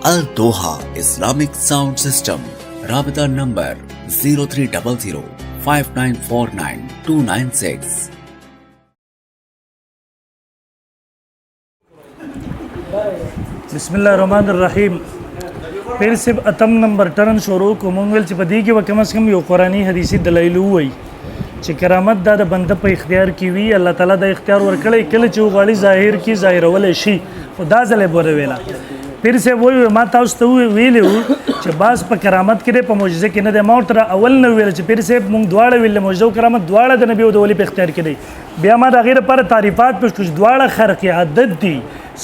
Al Doha Islamic sound system, राबिता number 0300 5949 296। بسم الله الرحمن الرحیم. پیر صاحب اتم نمبر ټرن شروع کو. مونږ ویل چې په دې کې به کم از کم یو قرآني حدیثي دلایل ووایي چې کرامت دا د بنده په اختیار کې وي، الله تعالی دا اختیار ورکړی، کله چې وغواړي ظاهر کې ظاهرولی شي. خو دا ځل یې بوره ویله. پیر صاحب وایي ما تاسو ته ویلي وو چې باز په کرامت کې دی، په معجزه کې نه دی. ما ورته اول نه ویل چې پیر صاحب مونږ دواړه ویل معجزه او کرامت دواړه د نبي او د ولي په اختیار کې دی. بیا ما د هغې لپاره تعریفات پېښ کړو چې دواړه خرق عادت دي،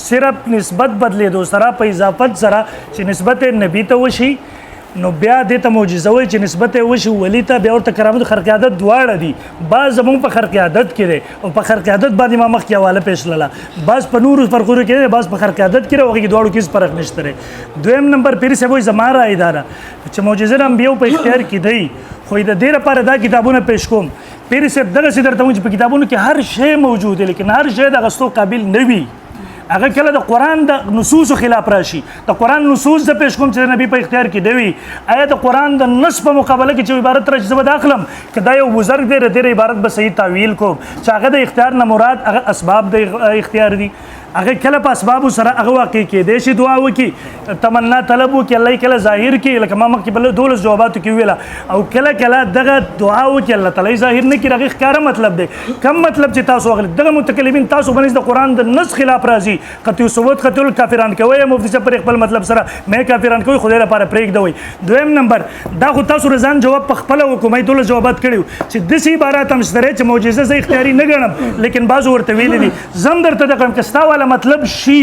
صرف نسبت بدلېدو سره په اضافت سره چې نسبت یې نبي ته وشي نو بیا دې ته معجزه وایي، چې نسبت یې وشي ولي ته بیا ورته کرامت. خرق عادت دواړه دي. بعض زمونږ په خرق عادت کې دی او په خرق عادت باندې ما مخکې حواله پېښ کړله، بعض په نورو فرقونو کې دی، بعض په خرق عادت کې دی، او هغې کې دواړو کې هېڅ فرق نشته دی. دویم نمبر پیر صاحب وایي زما رایه دا ده چې معجزه د انبیاو په اختیار کې دی، خو د دې لپاره دا کتابونه پېښ کوم. پیر صاحب دغسې درته وایم چې په کتابونو کې هر شی موجود دی، لیکن هر شی د اخیستو قابل نه وي. هغه کله د قرآن د نصوصو خلاف راشي، د قرآن نصوص زه پېښ کوم چې د نبي په اختیار کې دی وي. آیا د قرآن د نص په مقابله کې چې عبارت راشي زه به دا اخلم که دا یو بزرګ دی، د دې عبارت به صحیح تاویل کوم چې هغه د اختیار نه مراد هغه اسباب د اختیار دي. هغه کله په اسبابو سره هغه واقع کېدی شي، دعا وکړي، تمنا طلب وکړي، الله یې کله ظاهر کړي، لکه ما مخکې په 12 جواباتو کې وویله. او کله کله دغه دعا وکړي الله تعالی یې ظاهر نه کړي، هغې ښکاره مطلب دی. کم مطلب چې تاسو واخلئ دغه متکلمین تاسو باندې د قرآن د نص خلاف راځي، قطعي ثبوت قطعي کافران کوي، مفتي صاحب پر خپل مطلب سره مې کافران کوي، خدای لپاره پرېږدوئ. دویم نمبر دا خو تاسو رضان جواب په خپله وکړو، ما یې 12 جوابات کړي وو چې داسې عبارات هم شته چې معجزه زه اختیاري نه ګڼم، لیکن بعضو ورته ویلي دي. زه هم درته دغه وایم که ستا والا مطلب شي،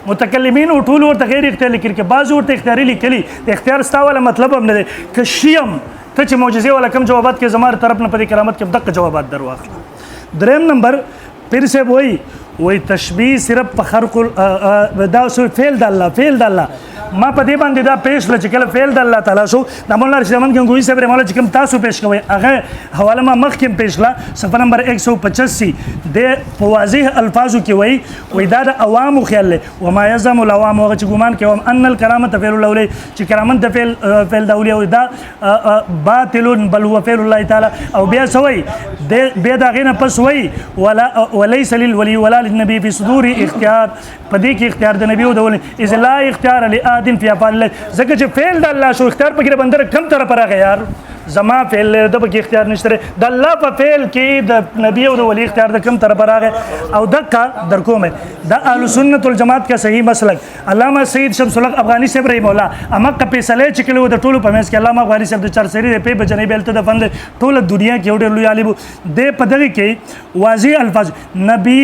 متکلمین او ټول ورته غیر اختیار لیکلي، که بعضو ورته اختیاري لیکلي، د اختیار ستا والا مطلب هم نه دی. که شي هم ته چې معجزې والا کوم جوابات کې زما طرف نه په دې کرامت کې دقه جوابات در واخله. دریم نمبر پیر صاحب وایي وایي تشبیه صرف په خرق دا سو فعل د الله، فعل د الله. ما په دې باندې دا پېښ کړه چې کله فعل د الله تعالی شو، د مولانا رشید احمد ګنګوهي صاحب رحمه الله چې کوم تاسو پېښ کوئ هغه حواله ما مخکې هم پېښ کړه، صفحه نمبر 185 د په واضح الفاظو کې وایي، وایي دا د عوامو خیال دی، وما یزعم العوام، هغه چې ګمان کوي ان الکرامة فعل الاولیاء، چې کرامت د فعل د اولیاء دا باطل بل هو فعل الله تعالی. او بیا څه وایي؟ بیا د هغې نه پس وایي وليس للولي ولا للنبي في صدور اختیار، په دې کې اختیار د نبی او د ولي، اذ لا اختیار لأحد في افعال الله، ځکه چې فعل د الله شو اختیار پکې د بندر کم طرف راغی، یار زما فعل دی، د پکې اختیار نشته دی، د الله په فعل کې د نبی او د ولي اختیار د کم طرف راغی. او دقه در کومه د اهل سنت والجماعت کا صحیح مسلک علامه سید شمس الحق افغاني صاحب رحمه الله امقه فیصله چې کړې وه د ټولو په منځ کې، علامه افغاني صاحب د چارسري د پې بجنۍ بیلته د فن دی، ټوله دنیا کې یو ډېر لوی عالم و. دی په دغه کې واضح الفاظ نبی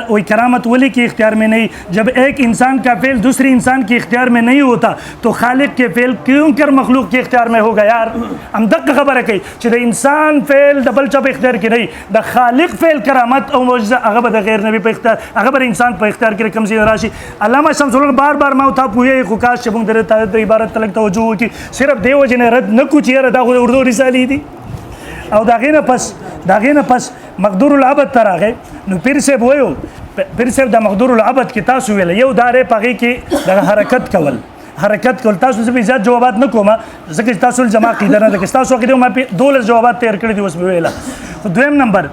وی کرامت ولی کے اختیار میں نہیں، جب ایک انسان کا فعل دوسرے انسان کے اختیار میں نہیں ہوتا تو خالق کے فعل کیوں کر مخلوق کے اختیار میں ہوگا. یار ہم دق خبره کوي چې د انسان فعل د بل چا په اختیار کې نه، د خالق فعل کرامت او معجزه هغه به د غیر نبی په اختیار، هغه به د انسان په اختیار کې کوم ځای راشي. علامه شمس الحق بار بار ما تا پوهیږي، خو کاش چې موږ د عبارت ته لږ توجه وکړي، صرف دې وجې نه رد نه کړو چې یاره دا خو د اردو رسالې دي. او د هغې نه پس، د هغې نه پس مقدور العبد ته راغی، نو پیر صاحب ویو، پیر صاحب د مقدور العبد کې تاسو ویل یو دارې په هغې کې دغه حرکت کول، حرکت کول. تاسو زه به زیات جوابات نه کوم ځکه چې تاسو زما عقیده نه ده، که ستاسو عقیده ما پې 12 جوابات تیر کړي دي اوس مې ویله. خو دویم نمبر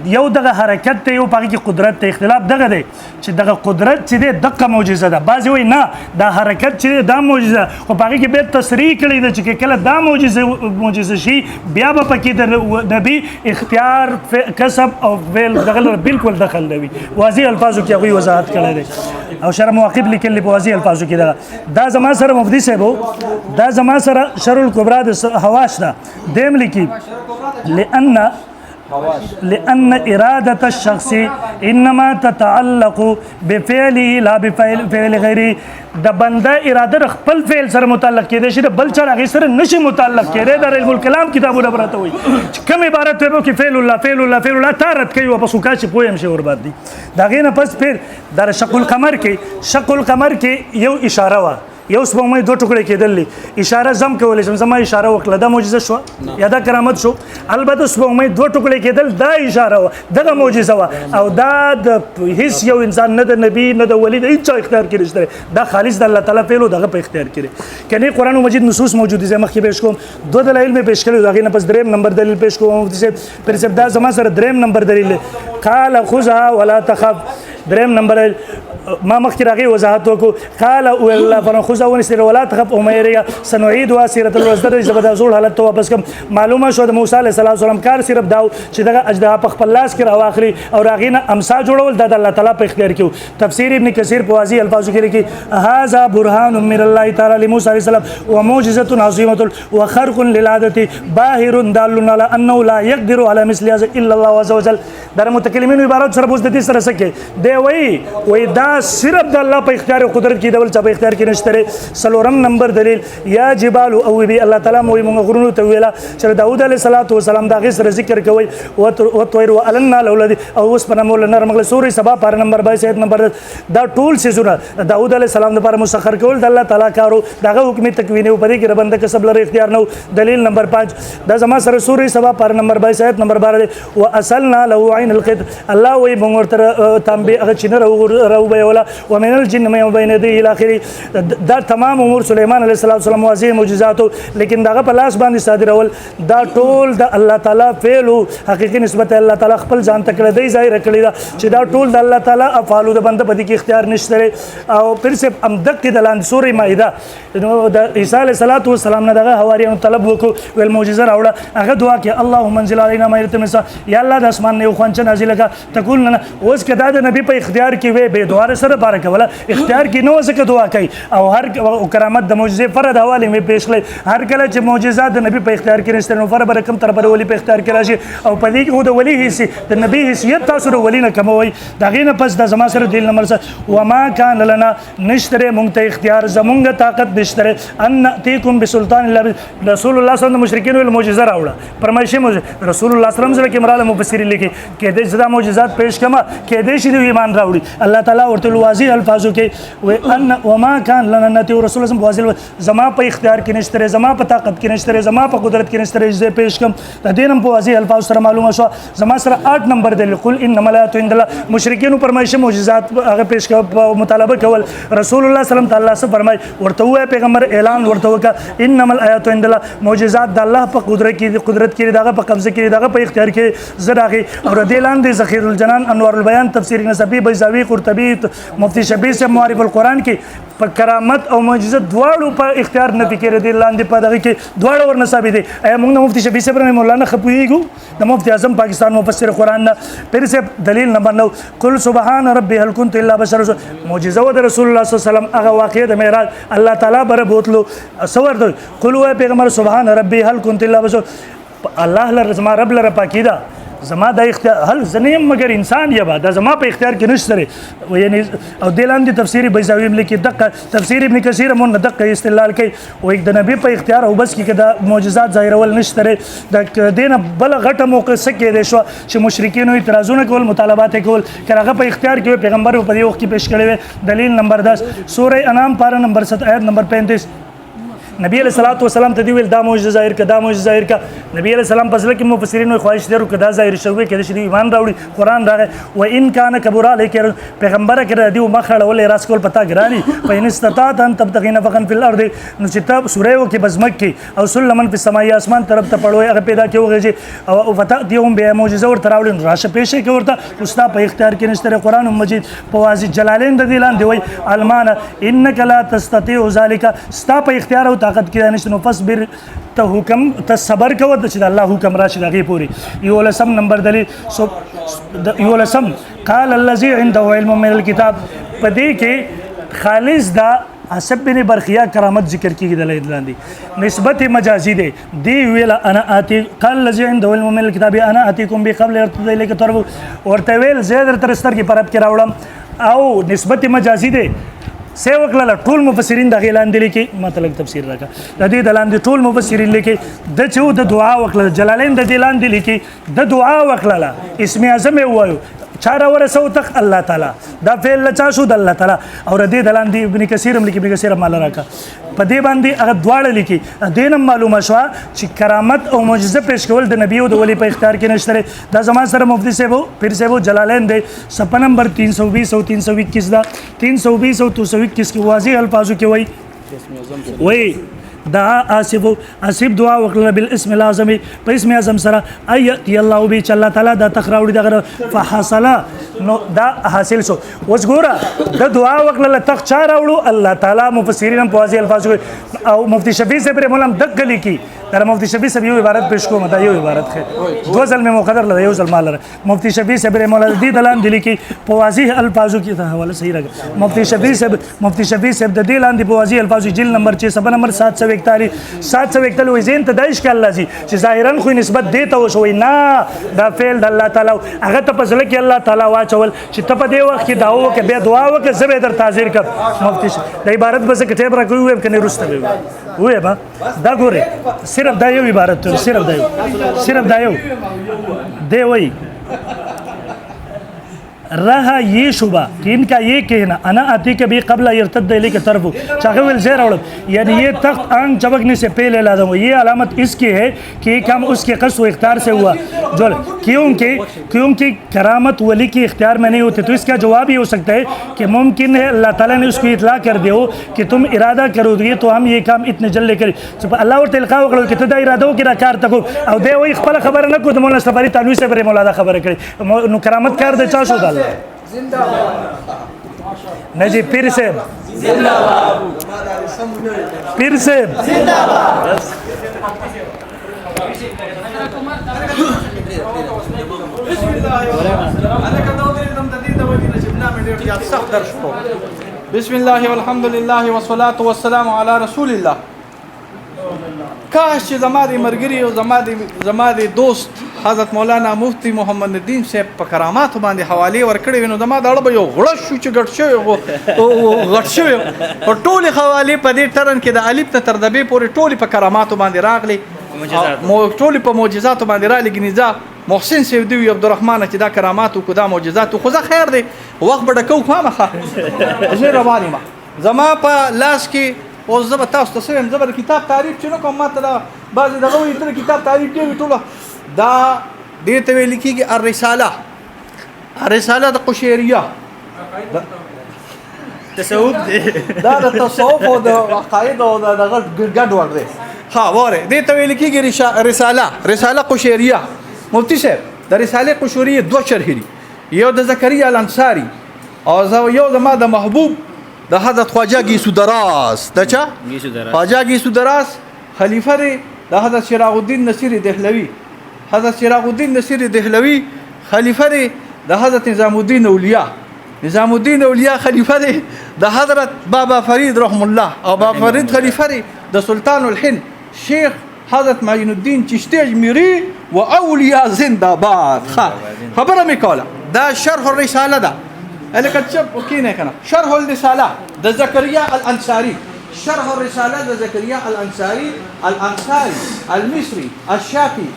یو دغه حرکت دی، یو په هغې کې قدرت دی. اختلاف دغه دی چې دغه قدرت چې دی دقه معجزه ده، بعضې وایي نه دا حرکت چې دی دا معجزه، خو په هغې کې بیا تصریح کړې ده چې کله دا معجزه شي بیا به پکې د نبي اختیار کسب او فعل دغه لره بالکل دخل نه وي. واضح الفاظو کې هغوی وضاحت کړی دی او شرح مواقف لیکلی په واضح الفاظو کې دغه. دا زما سره مفتي صاحب و، دا زما سره شرح الکبرا د حواش ده، دی هم لیکي لأن إرادة الشخص إنما تتعلق بفعله لا بفعل فعل غيره. د بنده اراده د خپل فعل سره متعلق کېدای شي، د بل چا هغې سره نشي متعلق کېدای. د علم الکلام کتابونه به راته وایي چې کوم عبارت وایي کې فعل الله فعل الله فعل الله تا رد کوي، واپس وکړه چې پوه یم شي ور باندې. د هغې نه پس پھر د شق القمر کې، شق القمر کې یو اشاره وه، یو سپوږمۍ دوه ټوکړې کېدل، اشاره زم کولی شم، زما اشاره وکړه، دا معجزه شوه یا دا کرامت شو؟ البته سپوږمۍ دوه ټوکړې کېدل دا اشاره وه، دغه معجزه وه، او دا د هیڅ یو انسان، نه د نبی نه د ولی، د هیڅ چا اختیار کې نشته، دا خالص د الله تعالی فعل دغه په اختیار کې دی. کني قرآن مجید نصوص موجود دي، زه مخکې پیش کوم، دوه دلایل مې پیش کړي، د هغې نه پس دریم نمبر دلیل پیش کوم. مفتي صاحب پیر صاحب دا زما سره دریم نمبر دلیل دی، قال خذها ولا تخف. دریم نمبر ما مخکې راغی وضاحت وکړو. قال او الله فرمان خذها ونسر ولا تخف او مه یېرېږه، سنعيدها سیرة الوزر، زه به دا زوړ حالت ته واپس کړم. معلومه شوه د موسی علیه السلام کار صرف دا و چې دغه اژدها په خپل لاس کې راواخلي او د هغې نه امسا جوړول دا د الله تعالی په اختیار کې و. تفسیر ابن کثیر په واضح الفاظو کې لیکي هذا برهان من الله تعالی لموسی علیه السلام ومعجزة عظیمة وخرق للعادة باهر دال على أنه لا يقدر على مثل هذا إلا الله عز وجل. دا متکلمینو عبارت سره اوس د دې سره څه کې دی؟ وایي دا صرف د الله په اختیار او قدرت کې، د بل چا په اختیار کې نشته دی. څلورم نمبر دلیل یا جبال اوبي، الله تعالی مو موږ غرونو ته ویله چې داود علیه الصلاة والسلام د هغې سره ذکر کوي وطیر والنا له او اوسپنه مو له نرم غله. سورې سبا پاره نمبر 22 آیت نمبر 10. دا ټول څیزونه داود علیه السلام لپاره مسخر کول د الله تعالی کارو، دغه حکم تکویني او په دې کې د بنده کسب لره اختیار نه و. دلیل نمبر 5 دا زما سره سورې سبا پاره نمبر 22 آیت نمبر 12 دی. واسلنا له عین القطر، الله وایي موږ ورته تانبې هغه چینه راوبیوله، ومن الجن من بین یدیه الی اخره. دا تمام امور سلیمان علیه السلام واضح معجزاتو، لیکن دغه په لاس باندې صادرول دا ټول د الله تعالی فعل حقیقي نسبت الله تعالی خپل ځان ته کړی دی، ظاهر کړی دا چې دا ټول د الله تعالی افعالو د بنده په دې کې اختیار نشته. او پیر صاحب هم دقې د لاندې سورې مائده نو د عیسی علیه الصلاة والسلام نه دغه حواریانو طلب وکړو، ویل معجزه راوړه. هغه دعا کې اللهم انزل علینا مائدة من السماء، یا الله د اسمان نه یو خوانچه نازله کړه. تقول نه اوس که دا د نبی په اختیار کې وي بې دعا سره باره کوله، اختیار کې نه و ځکه دعا کوي. او هر کرامت د معجزې فرد حوالې مې پیش کړی، هر کله چې معجزه د نبی په اختیار کې نشته نو فرد به کوم طرف د ولي په اختیار کې راشي. او په دې کې خو د ولي حیثیت د نبی حیثیت تاسو د ولي نه کموئ. د هغې نه پس د زما سره دلیل نمبر وما کان لنا نشته مونږ ته اختیار، زمونږ طاقت نشته ان نأتیکم بسلطان الله. رسول الله صلی الله علیه وسلم مشرکین ویل معجزه راوړه، فرمایشي معجزه. رسول الله صلی الله علیه وسلم سره کې مراله مفسرین لیکي کېدای شي دا معجزات پیش کما، کېدای شي دوی ایمان راوړي. الله تعالی ورته واضح الفاظو کې ان وما کان لنا نأتي، رسول الله واضح زما په اختیار کې نشته، زما په طاقت کې نشته، زما په قدرت کې نشته چې پیش کم. د دې نن په واضح الفاظ سره معلومه شو. زما سره 8 نمبر دلیل قل انما الآیات عند الله، مشرکین فرمایشي معجزات هغه پیش مطالبه کول. رسول الله صلی الله علیه وسلم تعالی څه فرمای ورته ووایه پیغمبر اعلان ورته وکړه انما الآیات عند الله، معجزات د الله په قدرت کې دي، قدرت کې دي، دغه په قبضه کې دي، دغه په اختیار کې. زه راغی او د دې لاندې ذخیر الجنان انوار البیان تفسیر نسبی بیضاوی قرطبی مفتی شبیر صاحب معارف القرآن کې په کرامت او معجزه دواړو په اختیار نه فکر دي لاندې په دغه کې دواړو ورنه ثابت دي. ایا موږ مفتی شفیع صاحب رحم الله نه خپویږو، د مفتی اعظم پاکستان مفسر قرآن نه. پیر صاحب دلیل نمبر 9 قل سبحان ربي هل كنت الا بشر، معجزه و د رسول الله صلی الله علیه وسلم هغه واقعه د معراج الله تعالی بر بوتلو سور د قل و پیغمبر سبحان ربي هل كنت الا بشر، الله لره زما رب لره پاکی ده، زما د اختیار هل زه نه یم مګر انسان یم، دا زما په اختیار کې نشته دی. یعنی او دې لاندې تفسیر بیضاوي هم لیکي دقه، تفسیر ابن کثیر هم دقه استدلال کوي، وایي د نبی په اختیار او بس کې که دا معجزات ظاهرول نشته دی. د دې نه بله غټه موقع څه کېدای شوه چې مشرکینو اعتراضونه کول، مطالبات یې کول، که هغه په اختیار کې وي پیغمبر به په دې وخت کې پیش کړی وي. دلیل نمبر 10 سورة انعام پاره نمبر 7 آیت نمبر 35، نبی علیہ الصلوۃ والسلام ته دی ویل دا معجزه ظاهر کړه، دا معجزه ظاهر کړه. نبی علیہ السلام پس لکه مفسرین وایي خواهش درو کدا ظاهر شوی کده چې ایمان راوړي. قرآن راغی و ان کان کبر علیک، پیغمبر کړه دی مخ اړول راس کول پتا ګرانی، فإن استطعت ان تبتغي نفقا في الارض، نو چې ته سورې وکي بزمک کې او سلمن فی السماء اسمان طرف ته پړوي هغه پیدا کیږي او فتاتيهم به معجزه ورته راوړي، راشه پیښه کې ورته استا په اختیار کې نشته. قرآن مجید په واضح جلالین د دې لاندې وایي المان انک لا تستطيع ذلك، ستا په اختیار او طاقت کې نشته، نو فصبر ته حکم ته صبر کوه چې د الله حکم راشي د هغې پورې. یولسم نمبر دلیل یولسم قال الذي عنده علم من الكتاب، په دې کې خالص دا حسب بن برخیا کرامت ذکر کیږي د لاندې نسبت مجازي دی، دی ویل انا اتي قال الذي عنده علم من الكتاب انا اتيكم بقبل ارتد اليك طرف، ورته ویل زه درته سترګې پرب کې راوړم، او نسبت مجازي دی سه وکړه. ټول مفسرین د غې لاندې لیکي، مطلب تفسیر راکا د دې د لاندې ټول مفسرین لیکي د چې د دعا وکړه، جلالین د دې لاندې لیکي د دعا وکړه، اسم اعظم وایو چا راورسو تخت؟ الله تعالی. دا فعل له چا شو؟ د الله تعالی. او ردې دلان دی ابن کثیر هم لیکي، ابن کثیر مال راکا په دې باندې هغه دواړه لیکي. دین هم معلومه شوه چې کرامت او معجزه پیش کول د نبی او د ولی په اختیار کې نشته. دا زما سره مفتی صاحب پیر صاحب جلالین دی، صفحه نمبر 320 او 321، دا 320 او 321 کې واضح الفاظو کې وایي، وایي دعا آصف، آصف دعا وکړه بالاسم الاعظم، په اسم اعظم سره، اياتي الله به، چې الله تعالی دا تخ راوړي دغه، فحصل، نو دا حاصل شو. اوس ګوره، د دعا وکړه، تخ چا راوړو؟ الله تعالی. مفسرین هم په واضح الفاظ او مفتی شفیع صاحب رحم الله دک لیکي. دا مفتی شفیع صاحب یو عبارت پیش کوم، دا یو عبارت خیر، دوه ځل مې مقدر لره، یو ځل مال لره. مفتی شفیع صاحب رحم الله دې دلان دي لیکي په واضح الفاظو کې، دا حواله صحیح راغله. مفتی شفیع صاحب، مفتی شفیع صاحب د دې لاندې په واضح الفاظو جلد نمبر 6 صفحه نمبر 741، 741 وایي، ذهن ته دا اشکال راځي چې ظاهرا خو نسبت دې ته وشوي، نه، دا فعل د الله تعالی، هغه ته په زړه کې الله تعالی واچول چې ته په دې وخت کې دا وکړه، بیا دعا وکړه، زه به درته حاضر کړم. مفتی د عبارت به زه کتاب راکوي وایم که نه وروسته به ووایم؟ دا ګورې، صرف دا یو عبارت، صرف دا یو، صرف دا یو دی. وایي رها یہ شبہ کہ ان کا یہ کہنا انا آتی کبھی قبل یرتد الیک طرف چاہے ویل زیر اوڑم، یعنی یہ تخت آنگ چمکنے سے پہلے لا دوں، یہ علامت اس کی ہے کہ یہ کام اس کے قصد و اختیار سے ہوا، جو کیونکہ کیونکہ کرامت ولی کی اختیار میں نہیں ہوتے. تو اس کا جواب یہ ہو سکتا ہے کہ ممکن ہے اللہ تعالیٰ نے اس کو اطلاع کر دے ہو کہ تم ارادہ کرو گے تو ہم یہ کام اتنے جلد کریں. الله ورته القا وکړو چې ته دا اراده وکړه دا کار ته کو، او دی وایي خپله خبره نه کو. د مولانا اشرف علي تانوي صاحب رحمه الله دا خبره کړې. نو کرامت کار د چا شو؟ د الله. نه جی، پیر صاحب، پیر صاحب. بسم الله. الکه دا ودرېدم د دې د وجې نه چې ملا مې ډېر زیات سخت درس شو. بسم الله والحمد لله والصلاة والسلام على رسول الله. کاش چې زما د مرګري او زما د دوست حضرت مولانا مفتی محمد ندیم صاحب په کراماتو باندې حوالې ورکړې وي، نو زما د اړه به یو غړش شو چې ګډ شوی غټ شوی. او ټولې حوالې په دې ټرن کې د الف نه تر د بې پورې ټولې په کراماتو باندې راغلې، ټولې په معجزاتو باندې راغلې. ګنې ځه محسن صاحب دی وي عبدالرحمن چې دا کرامات وکړو، دا معجزات. خو زه خیر دی، وخت به ډکو خامخا، زه روان یم. زما په لاس کې اوس زه به تاسو ته څه وایم، زه به د کتاب تعریف چې نه کوم، ما ته دا بعضې دغه وایي ته د کتاب تعریف ډېر وي ټوله. دا دې ته ویل کېږي الرساله، الرساله د قشیریه تصوف دی، دا د تصوف او د عقاید او د دغه ګډ وډ دی. ها واره، دې ته ویل کېږي رساله، رساله قشیریه. مفتی صاحب د رسالې قشوریه دوه شرحې دي، یو د زکریا الانصاري او یو زما د محبوب د حضرت خواجه ګیسو دراز. د چا؟ خواجه ګیسو دراز خلیفه دی د حضرت چراغ الدین نصیر دهلوي. حضرت چراغ الدین نصیر دهلوي خلیفه دی د حضرت نظام الدین اولیا. نظام الدین اولیا خلیفه دی د حضرت بابا فرید رحم الله، او بابا فرید خلیفه دی د سلطان الهند شیخ حضرت معین الدین چشتی اجمیری و اولیا زنده باد. خبره مې کوله، دا شرح الرساله ده. لکه چپ کینه کنه، شرح الرساله د زکریا الانصاری، شرح الرساله د زکریا الانصاری، الانصاری المصری الشافعي،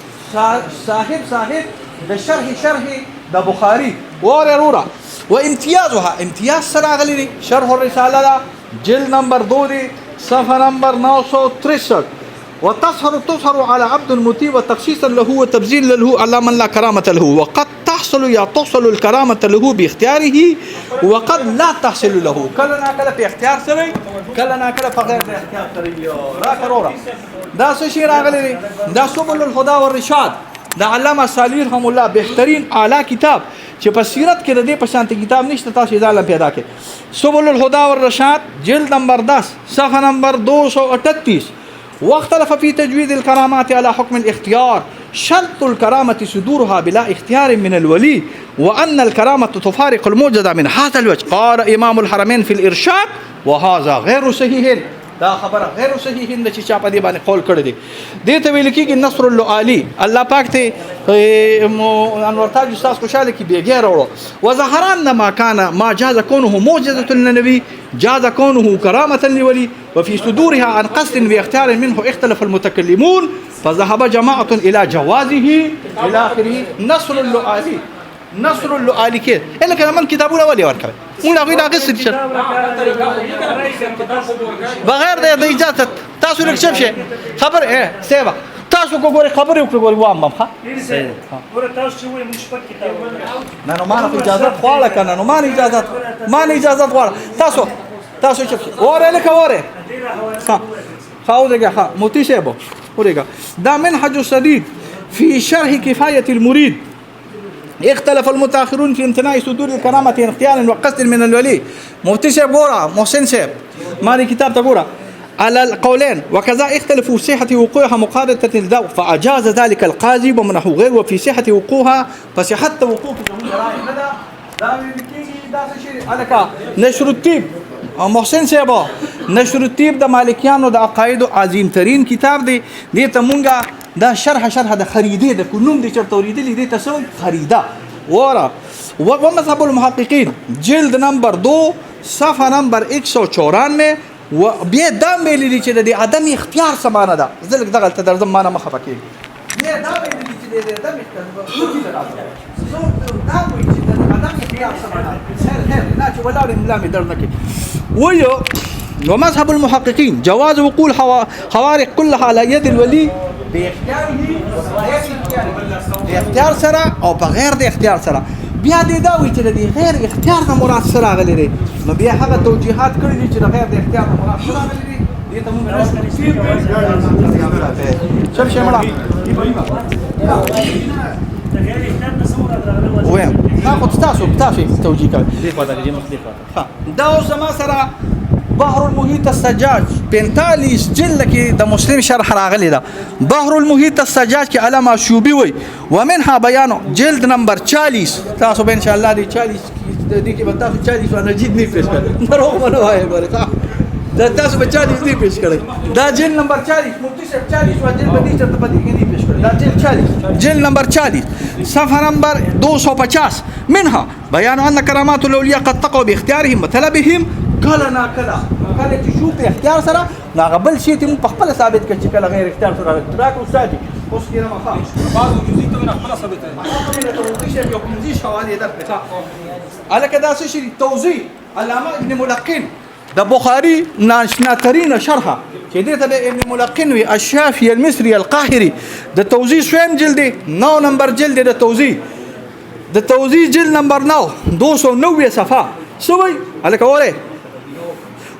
صاحب صاحب د شرح شرح د بخاری. وره وروره، وامتیازها، امتیاز سره راغلی دی. شرح الرساله ده، جلد نمبر 2 دی، صفحه نمبر 963. وتظهر تظهر على عبد مطيع وتخصيصا له وتبذيل له على من لا كرامة له، وقد تحصل يا تحصل الكرامة له باختياره وقد لا تحصل له. کله نا کله په اختیار سره، کله نا کله په غیر اختیار سره. را کرورا، دا څه شی راغلی دی؟ دا سبل الهدى والرشاد د علامه صالح رحم الله، بهترین اعلی کتاب چې په سیرت کې د دې په شانتي کتاب نشته، تاسو یې ځان پیدا کړئ. سبل الهدى والرشاد جلد نمبر 10 صفحه نمبر 238. واختلف في تجويز الكرامات على حكم الاختيار، شرط الكرامة صدورها بلا اختيار من الولي، وأن الكرامة تفارق المعجزة من هذا الوجه. قال إمام الحرمين في الإرشاد وهذا غير صحيح. دا خبره غیر صحیح ده چې چا په دې باندې قول کړی دی. دې ته ویل کېږي نصر اللؤالي. الله پاک ته انور تاج استاد خوشحاله کې بیګیا راوړو. وظهر ان ما كان ما جاز كونه معجزة للنبي جاز كونه كرامة لولي، وفي صدورها عن قصد واختيار منه اختلف المتكلمون فذهب جماعة إلى جوازه إلى آخره. نصر اللؤالي. نصر اللؤالي کې لکه من کتابونه ولې ورکوي؟ مونږ هغوی نه اخیستي دي بغیر د اجازت. تاسو لږ چپ شئ، خبر صاحب تاسو کو ګورې خبرې وکړې، ګورې وام بم. ښه ګوره تاسو چې وایي موږ شپږ کتابونه نه، نو ما نه خو اجازت غواړه که نه، نو ما نه اجازت، ما نه اجازت غواړه. تاسو تاسو چپ شئ، واره لکه واره. ښه ښه ودرېږه. ښه مفتي صاحب ورېږه. دا منهج السديد في شرح كفاية المريد. اختلف المتأخرون في امتناع صدور الكرامة اختيارا وقصد من الولي. مفتي صاحب ګوره، محسن صاحب مالي کتاب ته ګوره، على القولين، وكذا اختلفوا في صحة وقوعها مقارنة الدواء، فأجاز ذلك القاضي ومنه غيره. وفي صحة وقوعها فصحة وقوع نشر الطب. محسن صاحب نشر الطب د مالکیانو د عقایدو عظیم ترین کتاب دی. دې ته مونږه دا شرح شرح د خریدې د نوم دې چرته اورېدلي، دې ته څه وایي؟ خریده. وره ومذهب المحققین جلد نمبر 2 صفحه نمبر 194. و بیا دا ویلي دي چې د دې عدم اختیار څه معنا ده. زه لږ دغلته درځم، ما نه مه خفه کېږي. بیا دا ویلي دي چې د دې عدم اختیار زه دا وایي چې د عدم اختیار څه معنا ده. خیر خیر، نه چې ولاړ یم، ملا مې درد نه کوي. وایو ومذهب المحققين جواز وقوع خوارق كلها على يد الولي باختياره وغير اختياره، د اختیار سره او بغیر د اختیار سره. بیا دې دا وایي چې د دې غیر اختیار نه مراد څه راغلی دی، نو بیا هغه توجیهات کړي دي چې د غیر د اختیار نه مراد څه راغلی دی. دې ته مونږ چپ شئ مړه. د غیر اختیار نه څه مراد راغلی؟ وایم دا خو تاسو تاسو توجیه کوئ. دې خواته کې مخ دې خواته. ښه، دا اوس زما سره بحر المحیط السجاج 45 جلد کې د مسلم شرح راغلی ده. بحر المحیط السجاج کې علامه شوبي وایي ومنها بیان جلد نمبر 40. تاسو به ان شاء الله دې 40 دې کې به تاسو 40 باندې جلد نه پیش کړئ، دروغ به نه وایې ګورې. ښه، دا تاسو به 40 نه پیش کړئ. دا جلد نمبر 40 مفتي صاحب 40 وا جلد به دې چېرته په دې کې نه پیش کړئ. دا جلد 40 جلد نمبر 40 صفحه نمبر 250. منها بیان ان کرامات الاولیاء قد تقع باختیارهم وطلبهم. کله نا کله کله چې شو په اختیار سره، نو هغه بل شی ته مونږ په خپله ثابت کړ چې کله غیر اختیار سره راغلی. راکړه استاد جي، اوس کېنه مخه. بعضو جزئي ته مې خپله ثابته ده. مفتي صاحب یو پنځه حوالې درکړې. ښه هلکه دا څه شی دي؟ توضیح علامه ابن ملقن د بخاري ناشناترین شرحه چې دې ته به ابن ملقن وي الشافعي المصري القاهري د توضیح سویم جلد دی، 9 نمبر جلد دی د توضیح، د توضیح جلد نمبر 9 290 صفحه. څه وایي هلکه وره؟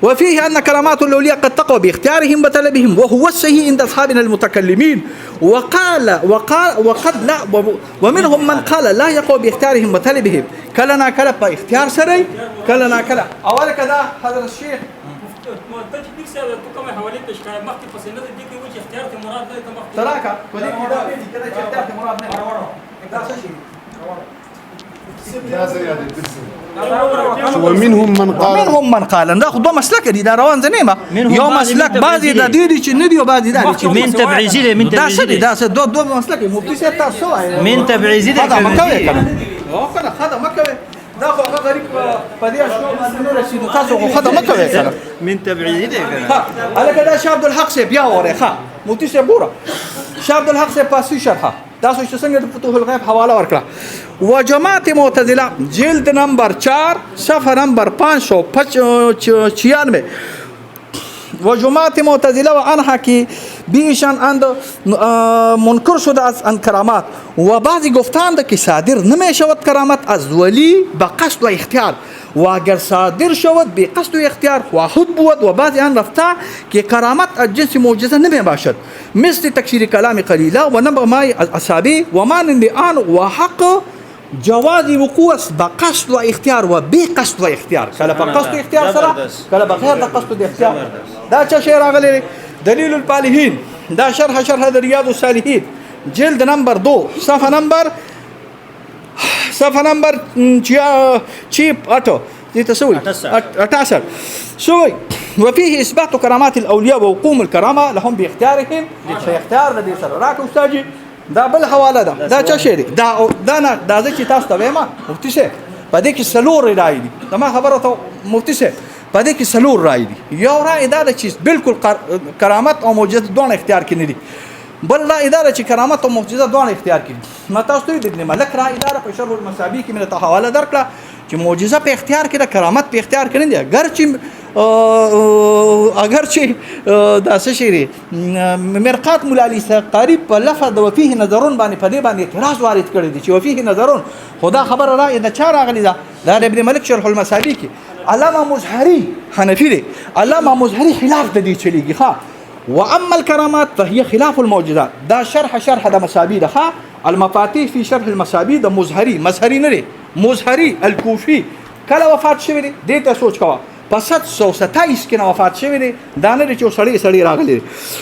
وفيه أن كرامات الأولياء قد تقع باختيارهم وطلبهم، وهو الصحيح عند أصحابنا المتكلمين. وقال وقال وقد لا، ومنهم من قال لا يقع باختيارهم وطلبهم. كلنا كلا باختيار سري، كلنا كلا. أول كذا حضرة الشيخ ته چې پیر صاحب ته کومه حوالې پېښ کړه مخکې پسې نه دي کې و چې اختیار ته مراد نه ته مخکې تراکا په دې کې دا ویلي کله چې اختیار ته مراد نه دا څه شي؟ ومنهم من قال ومنهم من قال. دا خو دوه مسلک دي، دا روان ځنه ما یو مسلک بعضې د دې دي چې نه دي او بعضې دا دي چې من تبعیضي دی، من دا څه تبعیضي دي؟ دی، دا څه دوه مسلک دي. مفتي صاحب تاسو وایئ من تبعیضي دی. خدا مه کوئ که نه، هو که نه، خدا مه کوئ. دا خو هغه غریب په دې اشتو باندې نه رسېدو، تاسو خو خدا مه کوئ که نه. من تبعیضي دی که نه. ښه هلکه دا شاه عبدالحق صاحب بیا وره. ښه مفتي صاحب ګوره، شاه عبدالحق صاحب پاسي شرحه تاسو چې څنګه د فتوح الغیب حواله ورکړه. وجماعت معتزله جلد نمبر 4 صفحه نمبر 596. وجماعت معتزله و آنها که بیشان اند منکر شده از ان کرامات و بعضی گفتند که صادر نمی شود کرامت از ولی به قصد و اختیار، و اگر صادر شود به قصد و اختیار خواهد بود. و بعضی آن رفته که کرامت از جنس معجزه نمی باشد، مثل تکثیر کلام قلیله و نبع ماء الاصابع و مانند آن، و حق جواز وقوع است به قصد و اختیار و بی قصد و اختیار. کله په قصد و اختیار سره، کله بغیر د قصد و اختیار. دا چا شی راغلی دی؟ دلیل الپالحین، دا شرح شرح د ریاض الصالحین جلد نمبر 2 صفحه نمبر صفحه نمبر 8 دې ته څه وایي؟ 68. څه وایي؟ وفيه اثبات كرامات الاولياء ووقوم الكرامه لهم باختيارهم. په اختیار د دې سره راکړه استاد جي. دا بل حواله ده. دا چا شی دی؟ دا دا نه، دا زه چې تاسو ته وایم مفتي صاحب په دې کې څلور رایې دي. زما خبره ته مفتي صاحب په دې کې څلور رایې دي. یو رایې دا ده چې بالکل کرامت او معجزه دواړه اختیار کې نه دي. بل رایې دا ده چې کرامت او معجزه دواړه اختیار کې دي. ما تاسو ته د ابن ملک رائے دار په شرح المصابیح کې مې ته حواله درکړه چې معجزه په اختیار کې ده، کرامت په اختیار کې نه دی. اگر چې دا څه شی دی، مرقات مولا علی قاری په لفظ د وفيه نظرون باندې په دې باندې اعتراض وارد کړی دی چې وفيه نظرون، خو دا خبره رائے د چا راغلی ده؟ دا د ابن ملک شرح المصابیح کې. علامه مظهری حنفي دی، علامه مظهری خلاف د دې چلیږي. ښه، واما الكرامات فهي خلاف المعجزات. دا شرح د مصابیح ده. ښه، المفاتيح في شرح المصابيح د مظهری، مظهری نه دی، مظهری الکوفي کله وفات شوی دی؟ دې ته سوچ کوه، په 727 کې نه وفات شوی دی، دا نه دی چې سړی راغلی دی.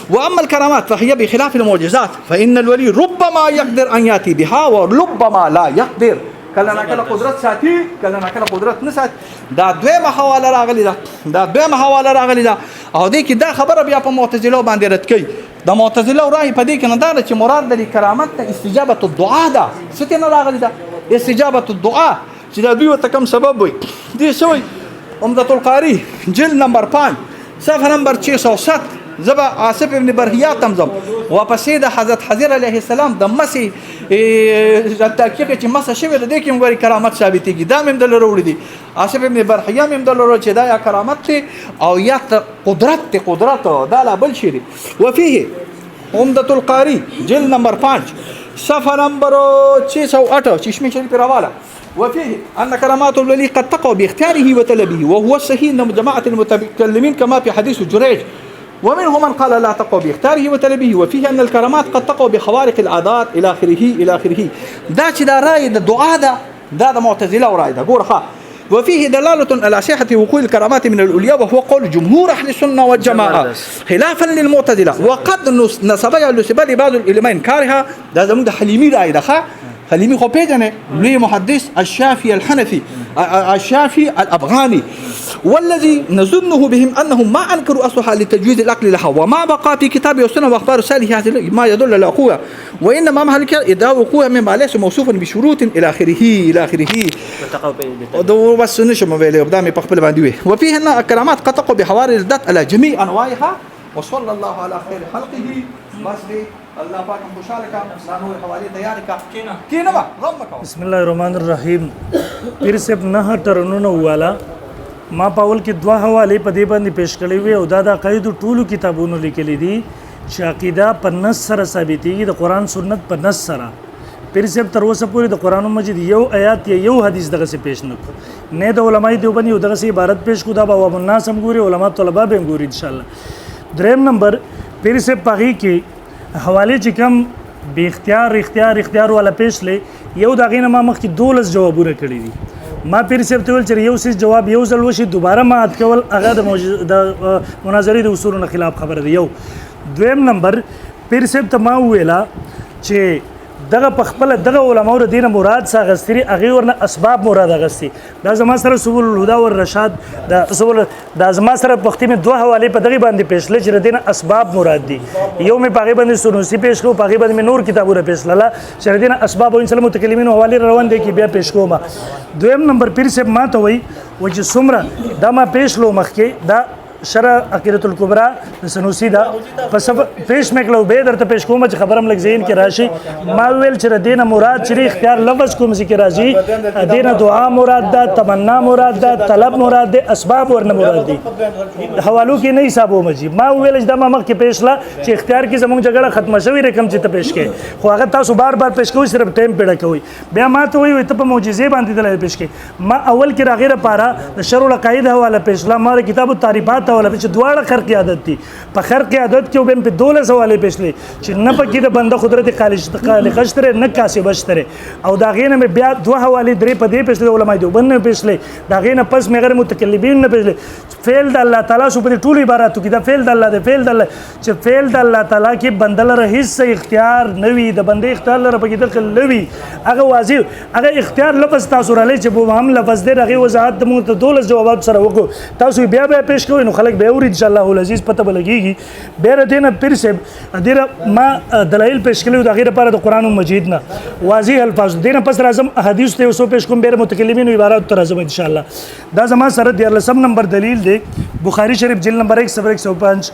واما الكرامات فهي بخلاف المعجزات فان الولي ربما يقدر ان ياتي بها وربما لا يقدر. کله نا کله قدرت ساتي، کله نا کله قدرت نه ساتي. دا دویمه حواله راغلی ده، دا دویمه حواله راغلی ده. او دې کې دا خبره بیا په معتزله باندې رد کوي. د معتزله رائے په دې کې نه ده چې مراد د کرامت نه استجابه الدعاء ده. څه ته نه راغلی ده استجابه الدعاء، چې دا دوی ورته کوم سبب وي. دې څه وایي؟ عمدة القاری جلد نمبر 5 صفحه نمبر 607. زه به آصف ابن برهیا ته هم ځم، واپسې د حضرت حضر علیه السلام د مسې تحقیق چې مسه شوې ده، دې کې هم ګورې کرامت ثابتېږي. دا مې هم دله راوړي دي. آصف ابن برهیا مې هم دله راوړي چې دا یا کرامت دی او یا قدرت دی، قدرت دا لا بل شی دی. وفيه عمدة القاری جلد نمبر 5 صفحه نمبر 608 چشمه شریف راواله. وفيه أن كرامات الولي قد تقع باختياره وطلبه، وهو الصحيح عند جماعة المتكلمين كما في حديث جريج. ومنهم من قال لا تقع باختياره وطلبه. وفيه أن الكرامات قد تقع بخوارق العادات إلى آخره إلى آخره. دا چې دا رأي د دعا ده، دا د معتزلة رأي ده. ګوره ښه، وفيه دلالة على صحة وقوع الكرامات من الأولياء، وهو قول جمهور أهل السنة والجماعة خلافا للمعتزلة. وقد نسب نسب لبعض العلماء إنكارها. دا زموږ د حلیمي رأي ده. ښه، حلیمي خو پېژنې، لوی محدث الشافعي الحنفي الشافعي الأفغاني. والذي نظنه بهم أنهم ما أنكروا أصلها لتجويز العقل لها، وما بقى في كتاب والسنة وأخبار الصالح ما يدل على وقوعها، وإنما محل إدعاء وقوعها مما ليس موصوفا بشروط إلى آخره إلى آخره. بس نشم ویلې دا مې په خپل باندې وي. وفيه أن الكرامات قد تقع بحوارق العادات على جميع أنواعها، وصلى الله على خير خلقه. بس دې الله پاک هم خوشاله کا، دا نور حوالې تیار کا، کینه ما غم مکو. بسم الله الرحمن الرحیم. پیر صاحب نه ټرنونه والا ما په اول کې دوه حوالې په دې باندې پیش کړې وې، او دا د عقایدو ټولو کتابونو لیکلي دي چې عقیده په نص سره ثابتېږي، د قرآن سنت په نص سره. پیر صاحب تر اوسه پورې د قرآن مجید یو آیات یا یو حدیث دغسې پیش نه کړو، نه د علماء دیوبند یو دغسې عبارت پیش کړو. دا به عوام الناس هم ګوري، علما طلبا به هم ګوري انشاءالله. دریم نمبر پیر صاحب په هغې کې حوالې چې کوم بې اختیار اختیار اختیار والا پیش لې، یو د هغې نه ما مخکې 12 جوابونه کړي دي. ما پیر صاحب ته ویل چې یو څیز جواب یو ځل وشي دوباره ما عاد کول هغه د مناظرې د اصولو نه خلاف خبره ده. یو دویم نمبر پیر صاحب ته ما وویله چې دغه په خپله دغه علماو د دې نه مراد څه اخیستي دي، هغې ورنه اسباب مراد اخیستي. دا زما سره سبل الهدی والرشاد، دا سبل، دا زما سره پښتې مې دوه حوالې په دغې باندې پیش کړې چې د دې نه اسباب مراد دي. یو مې په هغې باندې سنوسي پیش کړو، په هغې باندې مې نور کتابونه پیش کړله چې د دې نه اسباب او انسان متکلمینو حوالې را روان دي کې بیا پیش کوم. دویم نمبر پیر صاحب ما ته وایي و چې څومره دا ما پیش کړو مخکې، دا شرح عقیدة الکبرى د سنوسي ده په صفحه پیش مې کړو، بیا درته پیش کوم چې خبره هم لږ ذهن کې راشي. ما وویل چې د دې نه مراد چې اختیار لفظ کوم ځای کې راځي، د دې نه دعا مراد ده، تمنا مراد ده، طلب مراد ده، اسباب ورنه مراد دي. حوالو کې نه حسابوم جي. ما وویل چې دا ما مخکې پیش کړه چې اختیار کې زموږ جګړه ختمه شوې رقم چې ته پیش کړې، خو هغه تاسو بار بار پیش کوئ، صرف ټایم پیدا کوئ. بیا ما ته وایي ته په معجزې باندې دلایل پیش کړې. ما اول کې راغې لپاره د شرح العقاید حواله پیش کړه، ما د کتاب التعریفات حواله پیش، دواړه خرق عادت دي. په خرق عادت کې به په 12 حواله پیش کړې چې نه پکې د بنده قدرت خالق شته، نه کاسب شته. او دا غینه مې بیا دوه حوالې درې په دې پیش کړې، علماء دیوبند نه پیش کړې. دا غینه پس مې غیر متکلمین نه پیش کړې. فعل د الله تعالی شو په دې ټولو عباراتو کې دا فعل د الله دی، فعل د الله، چې فعل د الله تعالی کې بنده لره هیڅ اختیار نه وي، د بنده اختیار لره پکې دخل نه وي. هغه واضح هغه اختیار لفظ تاسو را لې چې مبهم لفظ دی، هغې وضاحت د موږ ته 12 جوابات سره وکړو. تاسو بیا بیا پیش کوئ نو خلک بیا اوري ان شاء الله العزیز، پته به لګېږي. بیا د دې نه پیر صاحب دې نه ما دلایل پیش کړي وو د هغې لپاره د قرآن مجید نه واضح الفاظ. دې نه پس راځم احادیث ته یو څو پیش کوم، بیا متکلمینو عباراتو ته راځم ان شاء الله. دا زما سره 13 نمبر دلیل دی، بخاری شریف جلد نمبر 1 صفحه 105.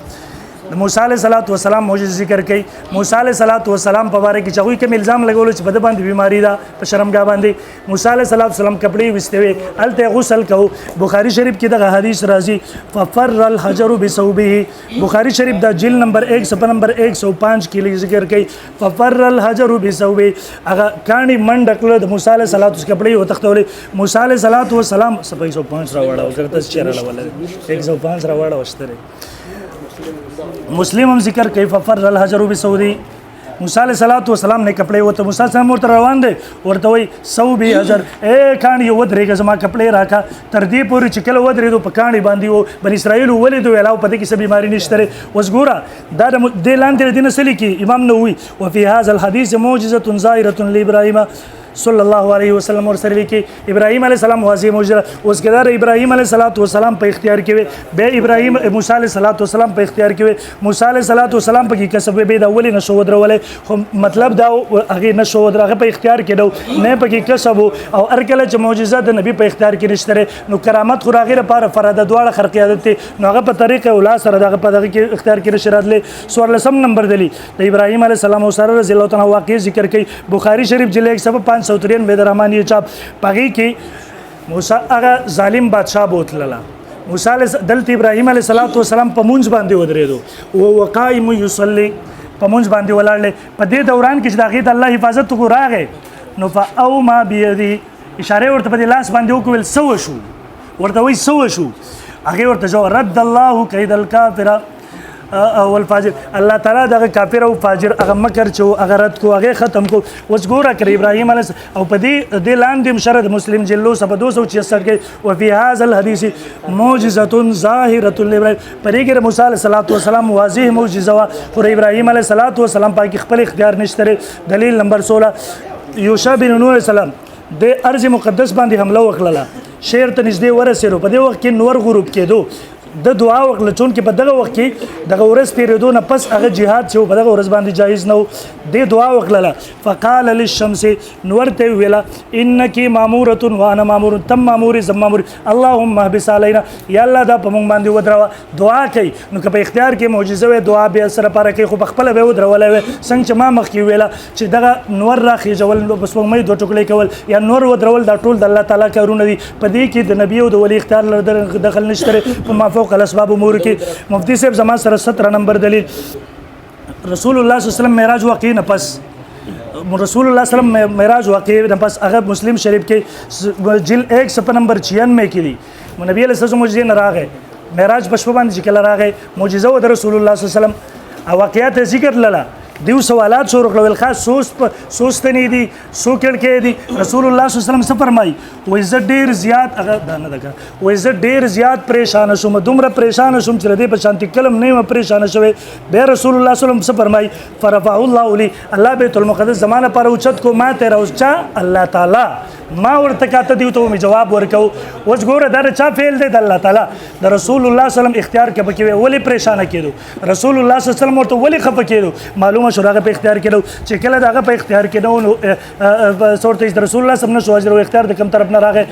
د موسی علیه صلوات و سلام معجزه ذکر کړي. موسی علیه صلوات و سلام په باره کې چې هغوی کوم الزام لګولو چې په ده باندې بیماری ده، په شرمګاه باندې موسی علیه صلوات و سلام کپړې ویستې وې، هلته یې غسل کوو. بخاري شریف کې دغه حدیث راځي، ففر الحجر بثوبه. بخاري شریف دا جلد نمبر 1 صفحه نمبر 105 کې ذکر کوي، ففر الحجر بثوبه. هغه کاڼي منډه کړه د موسی علیه صلوات و کپړې وتښتولې. موسی علیه صلوات و سلام صفحه 105 راوړه، که تاسو چېرې راوړله 105 راوړه وشترې. مسلم هم ذکر کوي، ففر الحجر بثوبه. موسی علیه صلوات و سلام نه کپڑے وته، موسی سلام ورته روان دی، ورته وای ثوبي حجر، اے کاڼي ودرېږه زما کپڑے راکا. تر دې پورې چې کله ودرېدو په کاڼي باندې و بني اسرائیل ولیدو، علاوه په دې کې څه بیماری نشته. اوس ګوره دا د دې لاندې د دې نه څه لیکي امام نووي، وفي هذا الحديث معجزة ظاهرة لإبراهيم صلی الله علیه وسلم. ورسره لیکي ابراهیم علیه السلام واضح معجزه. اوس که دا د ابراهیم علیه الصلاة والسلام په اختیار کې وي، بیا ابراهیم موسی علیه الصلاة والسلام په اختیار کې وي، موسی علیه الصلاة والسلام پکې کسب وي، بیا دا ولې نه شو ودرولی؟ خو مطلب دا هغې نه شو ودره، هغه په اختیار کې ده نه پکې کسب و. او هر کله چې معجزه د نبي په اختیار کې نشته نو کرامت خو د هغې لپاره فرد دواړه خرقي عادت دی، نو هغه په طریقه اولا سره دغه په دغه کې اختیار کې نشي راتلی. 14 نمبر دلیل د ابراهیم علیه السلام او ساره رضی الله تعالی عنہ واقع ذکر کوي، بخاري شریف جلد 1 صفحه 593 د رحمانیه چاپ. پغې کې موسی هغه ظالم بادشاه بوتلله، موسی دلته ابراهیم علیه الصلاة والسلام په مونځ باندې ودرېدو، او وقائم یصلی په مونځ باندې ولاړ. په دې دوران کې چې د هغې د الله حفاظت وکړو راغی، نو فاوما بیدی اشاره ورته په دې لاس باندې وکړو، ویل څه وشو؟ ورته وایي څه وشو؟ هغې ورته جواب رد الله کید الکافر والفاجر. الله تعالی دغه کافر او فاجر هغه مکر چې هغه رد کو، هغه ختم کو. اوس ګوره کړ ابراهیم علیه او په دې دې لاندې هم شرح د مسلم جلو صفحه 276 کې، وفي هذا الحديث معجزة ظاهرة لإبراهيم. په دې کې د موسی علیه الصلاة والسلام واضح معجزه وه، خو ابراهیم علیه الصلاة والسلام پاکې خپل اختیار نشته. دلیل نمبر 16 یوشع بن نون علیه السلام د ارض مقدس باندې حمله وکړله، شعر ته نږدې ورسېدو، په دې وخت کې نور غروب کېدو، د دعا وکړه، چونکې په دغه وخت کې دغه ورځ تېرېدو نه پس هغه جهاد چې په دغه ورځ باندې جایز نه و، دې دعا وکړله. فقال للشمس نور ته ویله انک مامورة وانا مامور، تم مامور زم مامور، اللهم احبس علينا، یا الله دا په مونږ باندې ودروه. دعا کوي، نو که په اختیار کې معجزه وي دعا بیا سره پاره کوي، خو په خپله به یې ودرولی وي. څنګه چې ما مخکې ویله چې دغه نور راخېژول، په سپوږمۍ دوه ټوکړې کول یا نور ودرول، دا ټول د الله تعالی کارونه دي. په دې کې د نبي او د ولي اختیار دخل نشته په ما فوق الاسباب امور کې. مفتی صاحب زما سره 17 نمبر دلیل، رسول الله صلی الله علیه وسلم معراج واقع نه پس، رسول الله صلی الله علیه وسلم معراج واقع نه پس هغه مسلم شریف کې جلد 1 صفحه نمبر 96 کې دي، نبی علیه السلام معجزې نه راغی، معراج په شپه باندې چې کله راغی معجزه و د رسول الله صلی الله علیه وسلم او واقعات ذکر لله. دیو سوالات شروع کړل، خاص سوستنې دي، څو کړکۍ دي. رسول الله صلی الله علیه وسلم څه فرمایي؟ وایي زه ډېر زیات هغه دا نه ده که وایي زه ډېر زیات پریشانه شوم، دومره پریشانه شوم چې له دې په شانتې کله هم نه یم پریشانه شوی. بیا رسول الله صلی الله علیه وسلم څه فرمایي؟ فرفعه الله لي، الله بیت المقدس زما لپاره اوچت کو، ما ته راوچا الله تعالی، ما ورته کاته دیو ته مې جواب ورکو. اوس ګوره دا د چا فعل دی؟ د الله تعالی. د رسول الله صلی الله علیه وسلم اختیار کې پکې وی، ولې پریشانه کېدو؟ رسول الله صلی الله علیه وسلم ورته ولې خفه کېدو؟ معلومه شو هغه په اختیار کې چې کله د هغه په اختیار کې نه نو څه ورته د رسول الله صلی الله علیه وسلم نه شو اجر او اختیار د کم طرف نه راغی.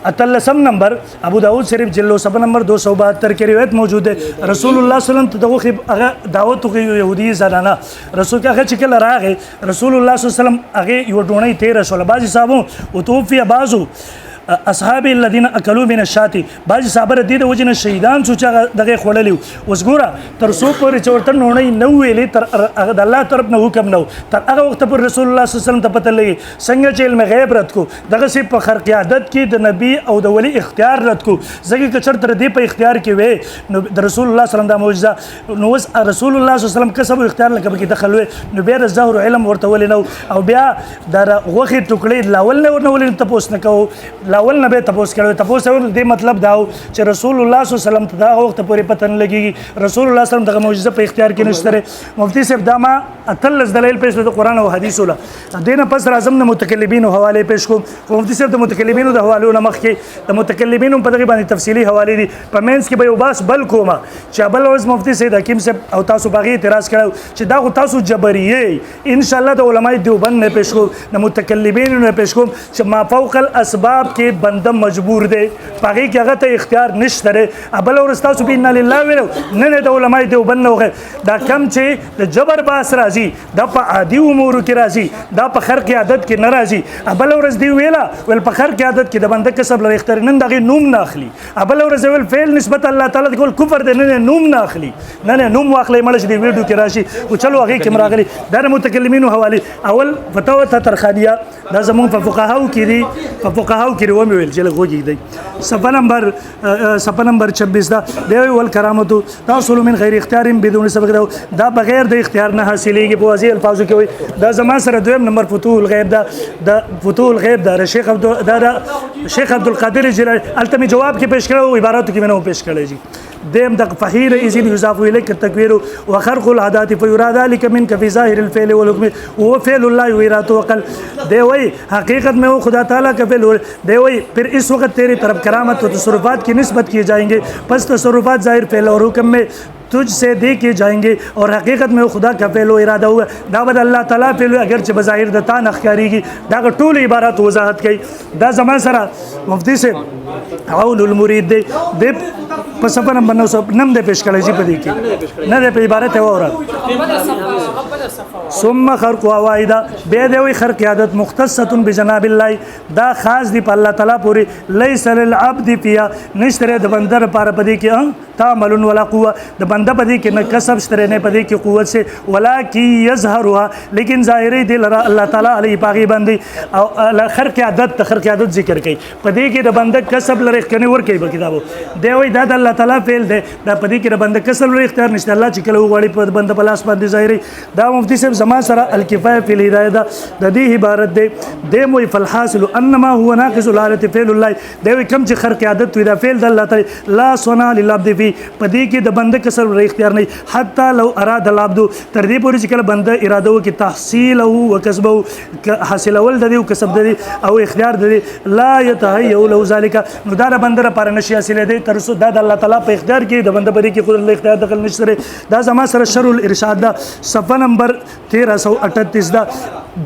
18 نمبر ابو داود شریف جلو صفحه نمبر 272 کې روایت موجود دی، رسول الله صلی الله علیه وسلم ته دغه هغه دعوت وکړي یهودي زنانه، رسول هغه چې کله راغی رسول الله صلی الله علیه وسلم هغه یوه ډوڼۍ تېره شوله، بعضې صحابو وتوفي بعضو اصحاب الذين اكلوا من الشاة، بعضې صحابه د دې د وجې نه شهیدان شو چې هغه دغې خوړلي وو. اوس ګوره تر څو پورې چې ورته نوڼۍ نه وویلې، تر هغه د الله طرف نه حکم نه و، تر هغه وخته پورې رسول الله صلی الله علیه وسلم ته پته لګي. څنګه چې علم غیب رد کو، دغسې په خرق عادت کې د نبي او د ولي اختیار رد کو، ځکه که چېرته د دې په اختیار کې وی نو د رسول الله صلی الله علیه وسلم دا معجزه، نو اوس رسول الله صلی الله علیه وسلم کسب او اختیار لکه پکې دخل وی، نو بیا د ظهر علم ورته ولې نه و؟ او بیا د غوښې ټوکړې لاول نه ورنه ولې تپوس نه کوو، لاول نه به تپوس کړو، تپوس ور دې مطلب دا و چې رسول الله صلی الله علیه وسلم ته دا وخت پورې پته نه لګېږي، رسول الله صلی الله علیه وسلم دغه معجزه په اختیار کې نشته. مفتي صاحب دا ما 18 دلایل پیش کړل د قرآن او حدیثو له، دې نه پس راځم د متکلمینو حوالې پیش کوم. خو مفتي صاحب د متکلمینو د حوالو نه مخکې د متکلمینو په دغې باندې تفصیلي حوالې دي، په منځ کې به یو بحث بل کوم چې بل ورځ مفتي سید حکیم صاحب او تاسو په هغې اعتراض کړی چې دا خو تاسو جبریې، انشاءالله د علماء دیوبند نه پیش کوم، د متکلمینو نه پیش کوم چې ما فوق الاسباب کې کې بنده مجبور دی، په هغې کې هغه ته اختیار نشته دی. بله ورځ تاسو به انا لله ویلو، نه نه د علماء دیوبند نه وغیر دا کم چې د جبر باس راځي دا په عادي امورو کې راځي، دا په خرق عادت کې نه راځي. بله ورځ دی ویله ویل په خرق عادت کې د بنده کسب لري اختیار، نن د هغې نوم نه اخلي. بله ورځ ویل فعل نسبت الله تعالی ته کول کفر دی، نه نه نوم نه اخلي، نه نه نوم واخلئ مړه چې دې ویډیو کې راشي. خو چلو هغې کې هم راغلي دا د متکلمینو حوالې. اول فتاوی تترخانیه دا زمونږ په فقهاو کې دي، په فقهاو کې ومې ویل چې لږ غوږ کېږدئ. صفحه نمبر 26 دا دی وایي والکرامة تحصل من غیر اختیار بدون سبق، دا بغیر د اختیار نه حاصلېږي. په واضح الفاظو کې وایي. دا زما سره دویم نمبر فتوح الغیب ده، د فتوح الغیب ده شیخ عبد دا شیخ عبد القادر جیلاني، هلته مې جواب کې پیش کړی او عباراتو کې مې نه و پیش کړی جی. دیم دق فحين إذن يضاف إليك التكوير وخرق العادات فيرى ذلك منك في ظاهر الفعل والحكم وهو فعل الله وإراده وقل. دی وای حقیقت میں وہ خدا تعالیٰ کا فعل ہو. دی وای پھر اس وقت تیری طرف کرامت و تصرفات کی نسبت کیے جائیں گے، پس تصرفات ظاہر فعل اور حکم میں تجھ سے دے کے جائیں گے اور حقیقت میں وہ خدا کا فعل و ارادہ ہوا. دا بد الله تعالیٰ فعل اگرچہ بظاہر د تا نه ښکارېږي. دا ټول عبارات وضاحت کوي. دا زما سره مفتي صاحب عون المرید دی، دی په صفحه نمبر 900 نم دی پیش کړی چې په دې کې نه دی په عبارت یې واوره. ثم خرق عوائد بیا دی وایي خرق عادت مختصة بجناب الله، دا خاص دی په الله تعالیٰ پورې. لیس للعبد فیها، نشته دی د بنده لپاره په دې کې تعمل ولا قوه، د بنده په دې کې نه کسب شته نه په دې کې قوت شي، ولکن یظهرها، لیکن ظاهري دی لره الله تعالیٰ علیه په هغې باندې. او خرق عادت ته خرق عادت ذکر کوي، په دې کې د بنده کسب لره اختیار نه ورکوي په کتابو. دی وایي دا د الله تعالیٰ فعل دی، دا په دې کې د بنده کسب لره اختیار نشته، الله چې کله وغواړي په بنده په لاس باندې ظاهري. دا مفتي صاحب زما سره الکفایه فی الهدایه ده، د دې عبارت دی. دی مو فالحاصل انما هو ناقص الحالة فعل الله، دی وایي کوم چې خرق عادت وي دا فعل د الله تعالی، لا صنع للعبد فی، په دې کې د بنده کسب لره اختیار نه، حتی لو اراد العبد، تر دې پورې چې کله بنده اراده وکړي تحصیله وکسبه، حاصلول د دې او کسب د دې او اختیار د دې، لا یتهیأ له ذلک، نو دا د بنده لپاره نشي حاصلېدی تر څو دا د الله تعالی په اختیار کې د بنده په دې کې قدرت له اختیار دخل نشته دی. دا زما سره شرح الارشاد ده، صفحه نمبر 1338 ده.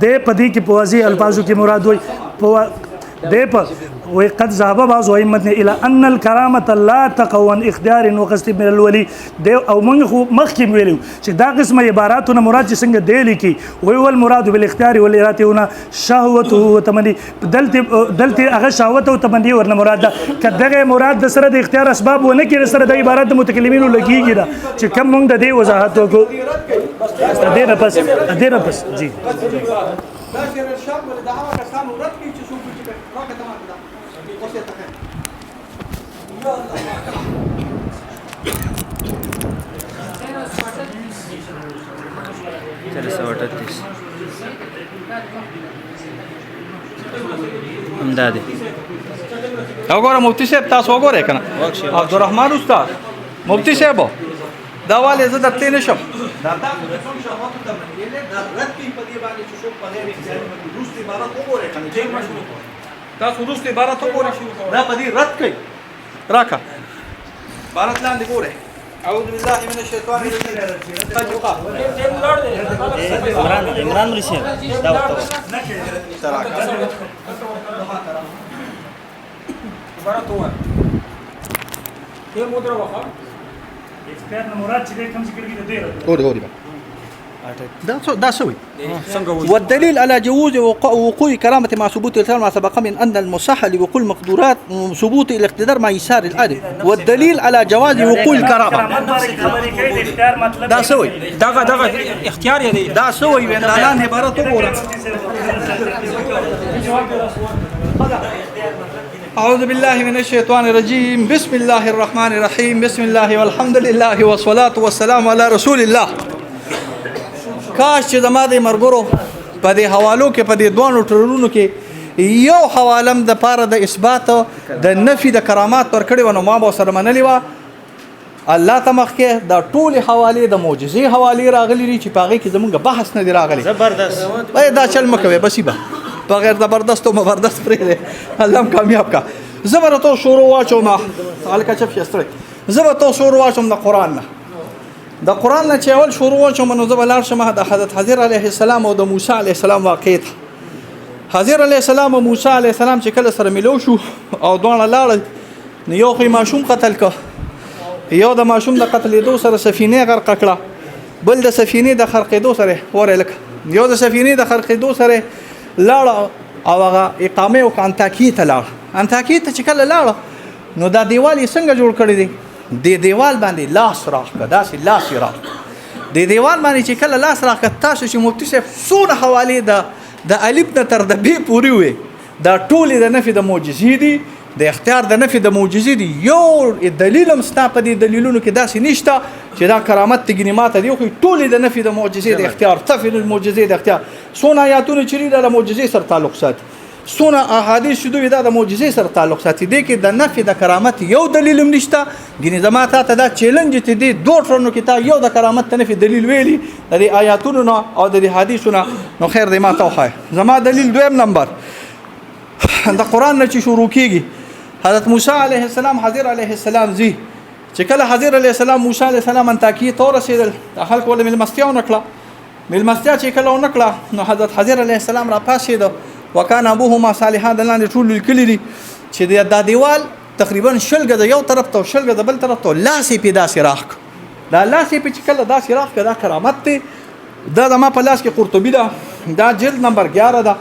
دی په دې کې په واضح الفاظو کې مراد وایي، دی په وایي قد ذهب بعض ائمتنا الى ان الكرامة لا تقع عن اختیار وقصد من الولي. دی او موږ خو مخکې ویلو چې دا قسمه عباراتونه مراد چې څنګه دی لیکي، وایي والمراد بالاختیار والإرادة هنا شهوته وتمني، دلته هغه شهوت او تمني ورنه مراد ده. که دغه مراد د سره د اختیار اسباب ونه کړي سره د عبارات د متکلمینو لګیږي ده چې کم موږ د دې وضاحت وکړو. دې نه پس، دې نه پس جی دا شعر ارشاد ولې د هغه کسانو رد کوي چې څوک چې راکه تمام کړه اوس یې تخیل. یا الله 1338 همدا دی. وګوره مفتي صاحب تاسو وګورئ که نه عبدالرحمن استاد مفتي صاحب دا والې زه درتلی نه شم. دا تاسو چې کوم شهوت ته منلې دا رد کوي په دې باندې چې څوک په غیر اختیاري باندې وروسته عبارت وګورئ که نه تاسو وروسته عبارت وګورئ دا په دې رد کوي. راکه عبارت لاندې ګورئ. أعوذ بالله من الشيطان الرجيم. عمران عمران مولوي صاحب دا ورته عبارت ووایه. اختیار نه مراد چې دی کوم ذکر کې د دې رد. ګوري ګوري دا سوي. والدليل على جواز وقوع كرامة مع ثبوت الاختيار ما سبق من أن المصح لوقوع المقدورات ثبوت الاقتدار مع يسار العدل. والدليل على جواز وقوع الكرامة دا سوي دغه دغه اختیار یې دی. دا سوي بين الان عبارة وګوره. أعوذ بالله من الشيطان الرجيم. بسم الله الرحمن الرحيم. بسم الله والحمد لله والصلاة والسلام على رسول الله. کاش چې زما د مرګرو په دې حوالو کې په دې دوانو ټرونو کې یو حوالم د پاره د اثبات د نفي د کرامات پر کړی ونه ما به سره منلې وه. الله ته مخکې دا ټولې حوالې د معجزې حوالې راغلي دي چې په هغې کې زمونږ بحث نه دی راغلی. زبردست دا چل مه کوې بسې به بغیر زبردست او مبردست پرېږدې. الله هم کامیاب کا. زه به درته شروع واچوم، هلکه چپ شې ستړی. زه به ته شروع واچوم د قرآن نه. د قرآن نه چې اول شروع واچوم نو زه به لاړ شم د حضرت حضر علیه السلام او د موسی علیه السلام واقع ته. حضرت علی السلام او موسی علی السلام چې کله سره ملو شو او دواړه لاړل، نو یو خو ماشوم قتل کو، یو د ماشوم د قتلېدو سره سفینه غرق کړه، بل د سفینې د خرقېدو سره ورلک، یو د سفینې د خرقېدو سره لاړ او هغه اقامه او انطاکیې ته لاړ. انطاکیې ته چې کله لاړ نو دا دیوال یې څنګه جوړ کړی دی؟ د دیوال باندې لاس راښکه، داسې لاس یې راښکه. د دیوال باندې چې کله لاس راښکه، تاسو چې مفتي صاحب څونه حوالې د الف نه تر د بې پورې وې، دا ټولې د نفي د معجزې دي، د اختیار د نفي د معجزې دي. یو دلیل هم ستا په دې دلیلونو کې داسې نشته چې دا کرامت ته ګینې ماته دی، خو ټولې د نفي د معجزې د اختیار، تفي د معجزې د اختیار. څونه آیاتونه چې دي دا د معجزې سره تعلق ساتي، څونه احادیث چې دوی دا د معجزې سره تعلق ساتي. دې کې د نفي د کرامت یو دلیل هم نشته. ګینې زما تا ته دا چیلنج چې دې دوه ټرنو کې تا یو د کرامت د نفي دلیل ویلي د دې آیاتونو نه او د دې حدیثو نه، نو خیر دی ما ته وښایه. زما دلیل دویم نمبر د قرآن نه چې شروع کیږي، حضرت موسی علیه السلام حضرت علیه السلام زی چې کله حضرت علیه السلام موسی علیه السلام انطاکیې ته ورسېدل، د خلکو له مېلمستیا ونه کړه. مېلمستیا چې کله ونه کړه نو حضرت حضرت علیه السلام راپاڅېده، وکان ابوهما صالحا، د لاندې ټول لیکلي دي چې دا دیوال تقریبا 20 ګزه یو طرف ته او 20 ګزه بل طرف ته، لاس یې پې داسې راخ کړ. دا لاس یې پې چې کله داسې راخ کړ، دا کرامت دی. دا زما په لاس کې قرطبي ده، دا جلد نمبر 11 ده،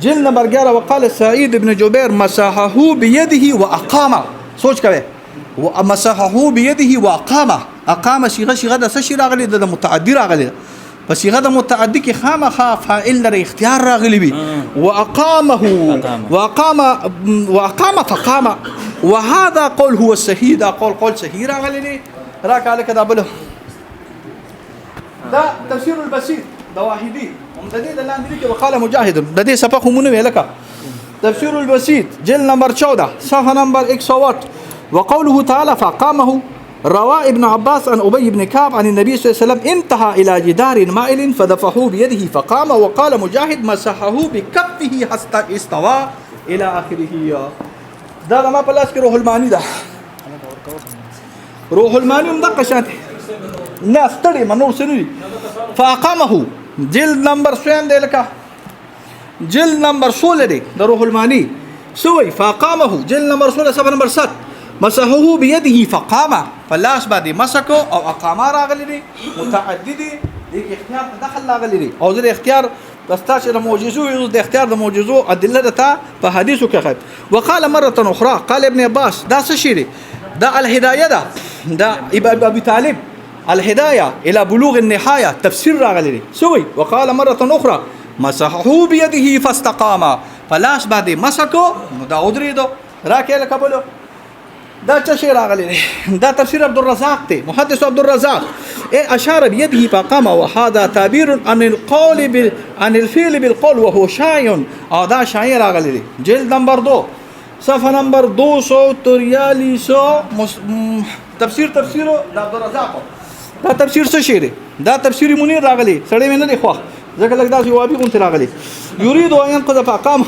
جلد نمبر 11. وقال سعيد بن جبير مسحه بيده واقامه. سوچ کوي، ومسحه بيده واقامه. اقامه صيغه، صيغه د څه شي راغلي ده؟ د متعدي راغلي ده. په صيغه د متعدي کې خامخا فاعل لره اختیار راغلی وي. واقامه واقام واقام فقام، وهذا قول هو الصحيح. دا قول قول صحیح راغلی دی. راکاله کدا بل دا تفسیر البسيط د واحدی هم د دې د لاندې لیکي وقال مجاهد، د دې صفحه خو مونږ ویل کا. تفسیر البسيط جلد نمبر 14 صفحه نمبر 108. وقوله تعالى فقامه، روى ابن عباس عن أبي بن كعب عن النبي صلى الله عليه وسلم انتهى إلى جدار مائل فدفعه بيده فقام، وقال مجاهد مسحه بكفه حتى استوى إلى آخره. دا ما په لاس کې روح المانی ده، روح المانی هم دقه شان دی، نه ستړی ما نور څه نه دي. فاقامه جلد نمبر 16 دی، لکه جلد نمبر 16 دی د روح المانی سوی. فاقامه جلد نمبر 16 صفحه نمبر 7. مسحه بيده فقام، فلاس باندې مسکو او اقامه راغلي دي، متعدد دي، دې کې اختیار ته دخل راغلي دي. او زه د اختیار د ستا چې د معجزو یو د اختیار د معجزو ادله ده تا په حدیثو کې خیر. وقال مره اخرى قال ابن عباس، دا څه شی دی؟ دا الهدايه ده، دا ابي طالب الهدايه الى بلوغ النهايه تفسیر راغلي دي سوی. وقال مره اخرى مسحه بيده فاستقام، فلاس باندې مسکو نو دا ودرېدو. راکې لکه بلو دا څه شی راغلی دی؟ دا تفسیر عبد الرزاق دی، محدث عبد الرزاق. اشار بيده فقام، وهذا تعبير عن القول عن الفعل بالقول وهو شائع. او دا شائع راغلی دی، جلد نمبر 2 صفحه نمبر 243. تفسیر تفسیر د عبد الرزاق. دا تفسیر څه شی دی؟ دا تفسیر منیر راغلی، سړی مې نه دی خوښ ځکه لږ داسې وابي غونتې راغلی. يريد ان ينقض فقام،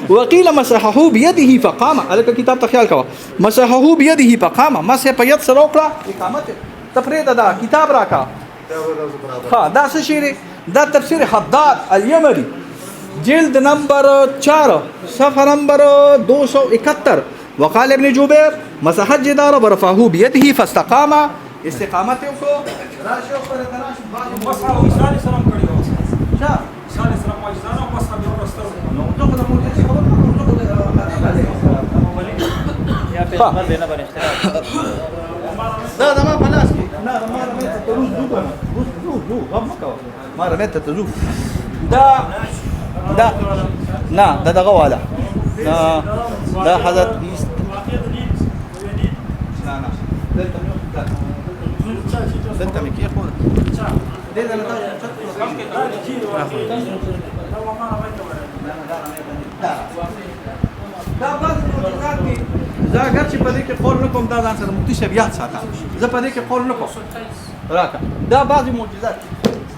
وقيل مسحه بيده فقام. الکه کتاب ته خیال کوه، مسحه بيده فقام، مسح په ید سره وکړه اقامت ته پرېږده، دا کتاب راکا. ها دا څه شی دی؟ دا تفسیر حداد الیمری جلد نمبر 4 صفحه نمبر 271. وقال ابن جبير مسح الجدار ورفعه بيده فاستقام، استقامت یې وکړو. راشي او سره ته راشي. مسح او عیسی علیه السلام کړی و. چا؟ عیسی علیه السلام معجزه نه، مسح بیا ورسته. نو زه خو د معجزې خبره نه کوم، زه خو د یا پیغمبر دی نه باندې اختلاف. دا زما په لاس کې نه، ما رمې ته روز ځو که نه، روز ځو ځو، غم مه کوه، ما رمې ته ځو. دا دا نه، دا دغه والا، دا حضرت نه نه، دلته مې دلته مې کېښود. دې ځای له تاسو دا بعضې معجزات دي. زه اګر چې په دې کې قول نه کوم، دا ځان سره مفتي صاحب یاد ساته، زه په دې کې قول نه کوم. راکه دا بعضې معجزات دي،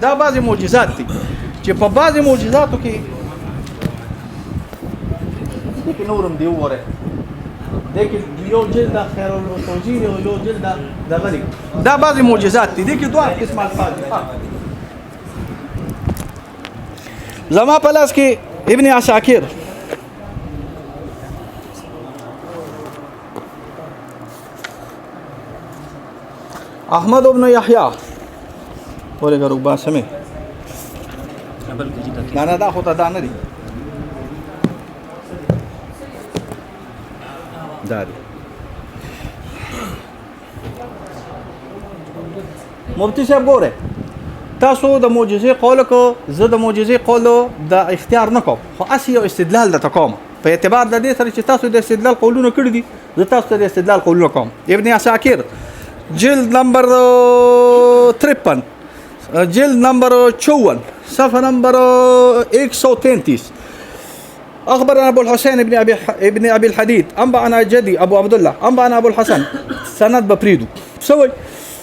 دا بعضې معجزات دي چې په بعضې معجزاتو کې دې کې نور هم دی وګوره، دې کې یو جلد د خیر التوزیع دی او یو جلد د دغه دی. دا بعضې معجزات دي، دې کې دوه قسمه الفاظ دي. زما په لاس کې ابن عساکر احمد ابن یحیی ولګه رکبه سمه نه نه دا خو ته دا نه دی دا دی مفتی صاحب ګوره تاسو د معجزې قول کو زه د معجزې قول د اختیار نه کوم خو اسی یو استدلال د کوم په اعتبار د دې سره چې تاسو د استدلال قولونه کړی دي زه تاسو ته د استدلال قولونه کوم. ابن عساکر جلد نمبر 53 جلد نمبر 54 صفحه نمبر 133 اخبرنا ابو الحسين ابن ابي الحديد انبأنا جدي ابو عبد الله انبأنا ابو الحسن سند بفريدو سوي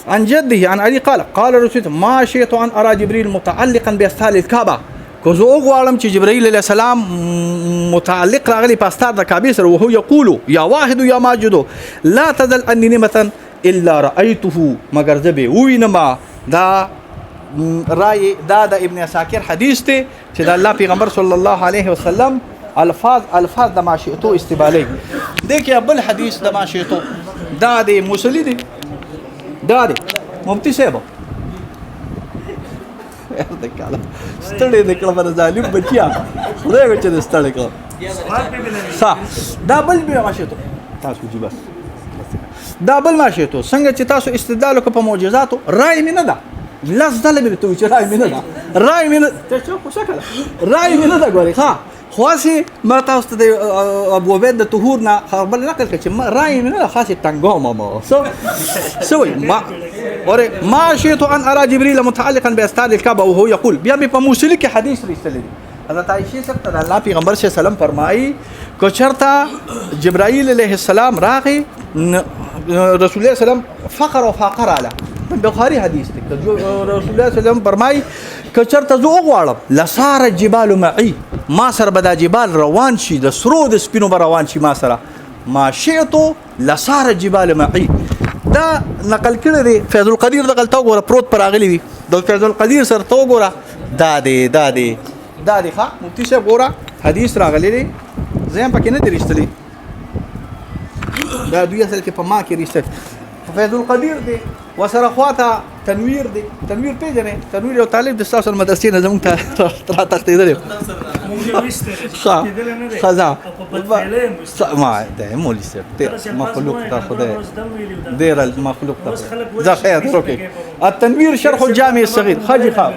عن جده عن علي قال قال رسول ما شئت ان ارى جبريل متعلقا باستال الكعبه که زه وغواړم چې جبرائیل علیه السلام متعلق راغلی په استار د کعبې سره وهو یقول یا واحد یا ماجد لا تزل انی نعمتا الا رايته مگر زه به ووینم. دا رای دا د ابن عساکر حدیث دی چې د الله پیغمبر صلی الله علیه وسلم الفاظ د ماشئتو استبالي دی کې بل حدیث د ماشئتو دا دی موصلی دی دا دی مفتی صاحب د کاله ستړی د کړه بر ظالم بچیا خدای وچ د ستړی کړه. صح دا بل به ماشئتو تاسو جی بس دا بل ماشئتو څنګه چې تاسو استدلال وکړ په معجزاتو رای مې نه ده لس ځله مې درته وویل چې رای مې نه ده رای مې نه ته څه خو څه کړه رای مې نه ده ګورې. ښه خو هسې ما تاسو ته د ابو عبید د طهور نه بل نقل کړ چې رای مې نه ده خاصې ټنګوم ما څه وایي ما ورې ما شئت ان ارى جبريل متعلقا باستار الكعبه وهو يقول. بیا مې په موصلي کې حدیث رسېدلی دی. حضرت عائشې صاحب ته د الله پیغمبر صلی الله علیه وسلم فرمایي که چېرته جبرائیل علیه السلام راغی رسول الله سلام فقر او فاقه رااله. بخاری حدیث دی. رسول الله صلی الله علیه وسلم فرمایي که چېرته زه وغواړم لسار الجبال معي ما سره به دا جبال روان شي د سرو د سپینو به روان شي ما سره ما شئت لسار الجبال معي. دا نقل کړی دی فیض القدیر دغلته ته وګوره پروت پر راغلی وي د فیض القدیر سره ته وګوره دا دی دا دی دا دی. ښه مفتي صاحب ګوره حدیث راغلی دی زه هم پکې نه دی رښتلی دا دوی اصل کې په ما کې رښتلی فیض القدیر دی وسره خواته تنویر دی. تنویر پیژنې؟ تنویر یو طالب د ستاسو مدرسې نه زموږ ته را تښتېدلی. ښه ښه ما د مولوي صاحب ډېر مخلوق ته خدای ډېر مخلوق ته زه خیر اوکې. التنویر شرح الجامع الصغير خجي خاب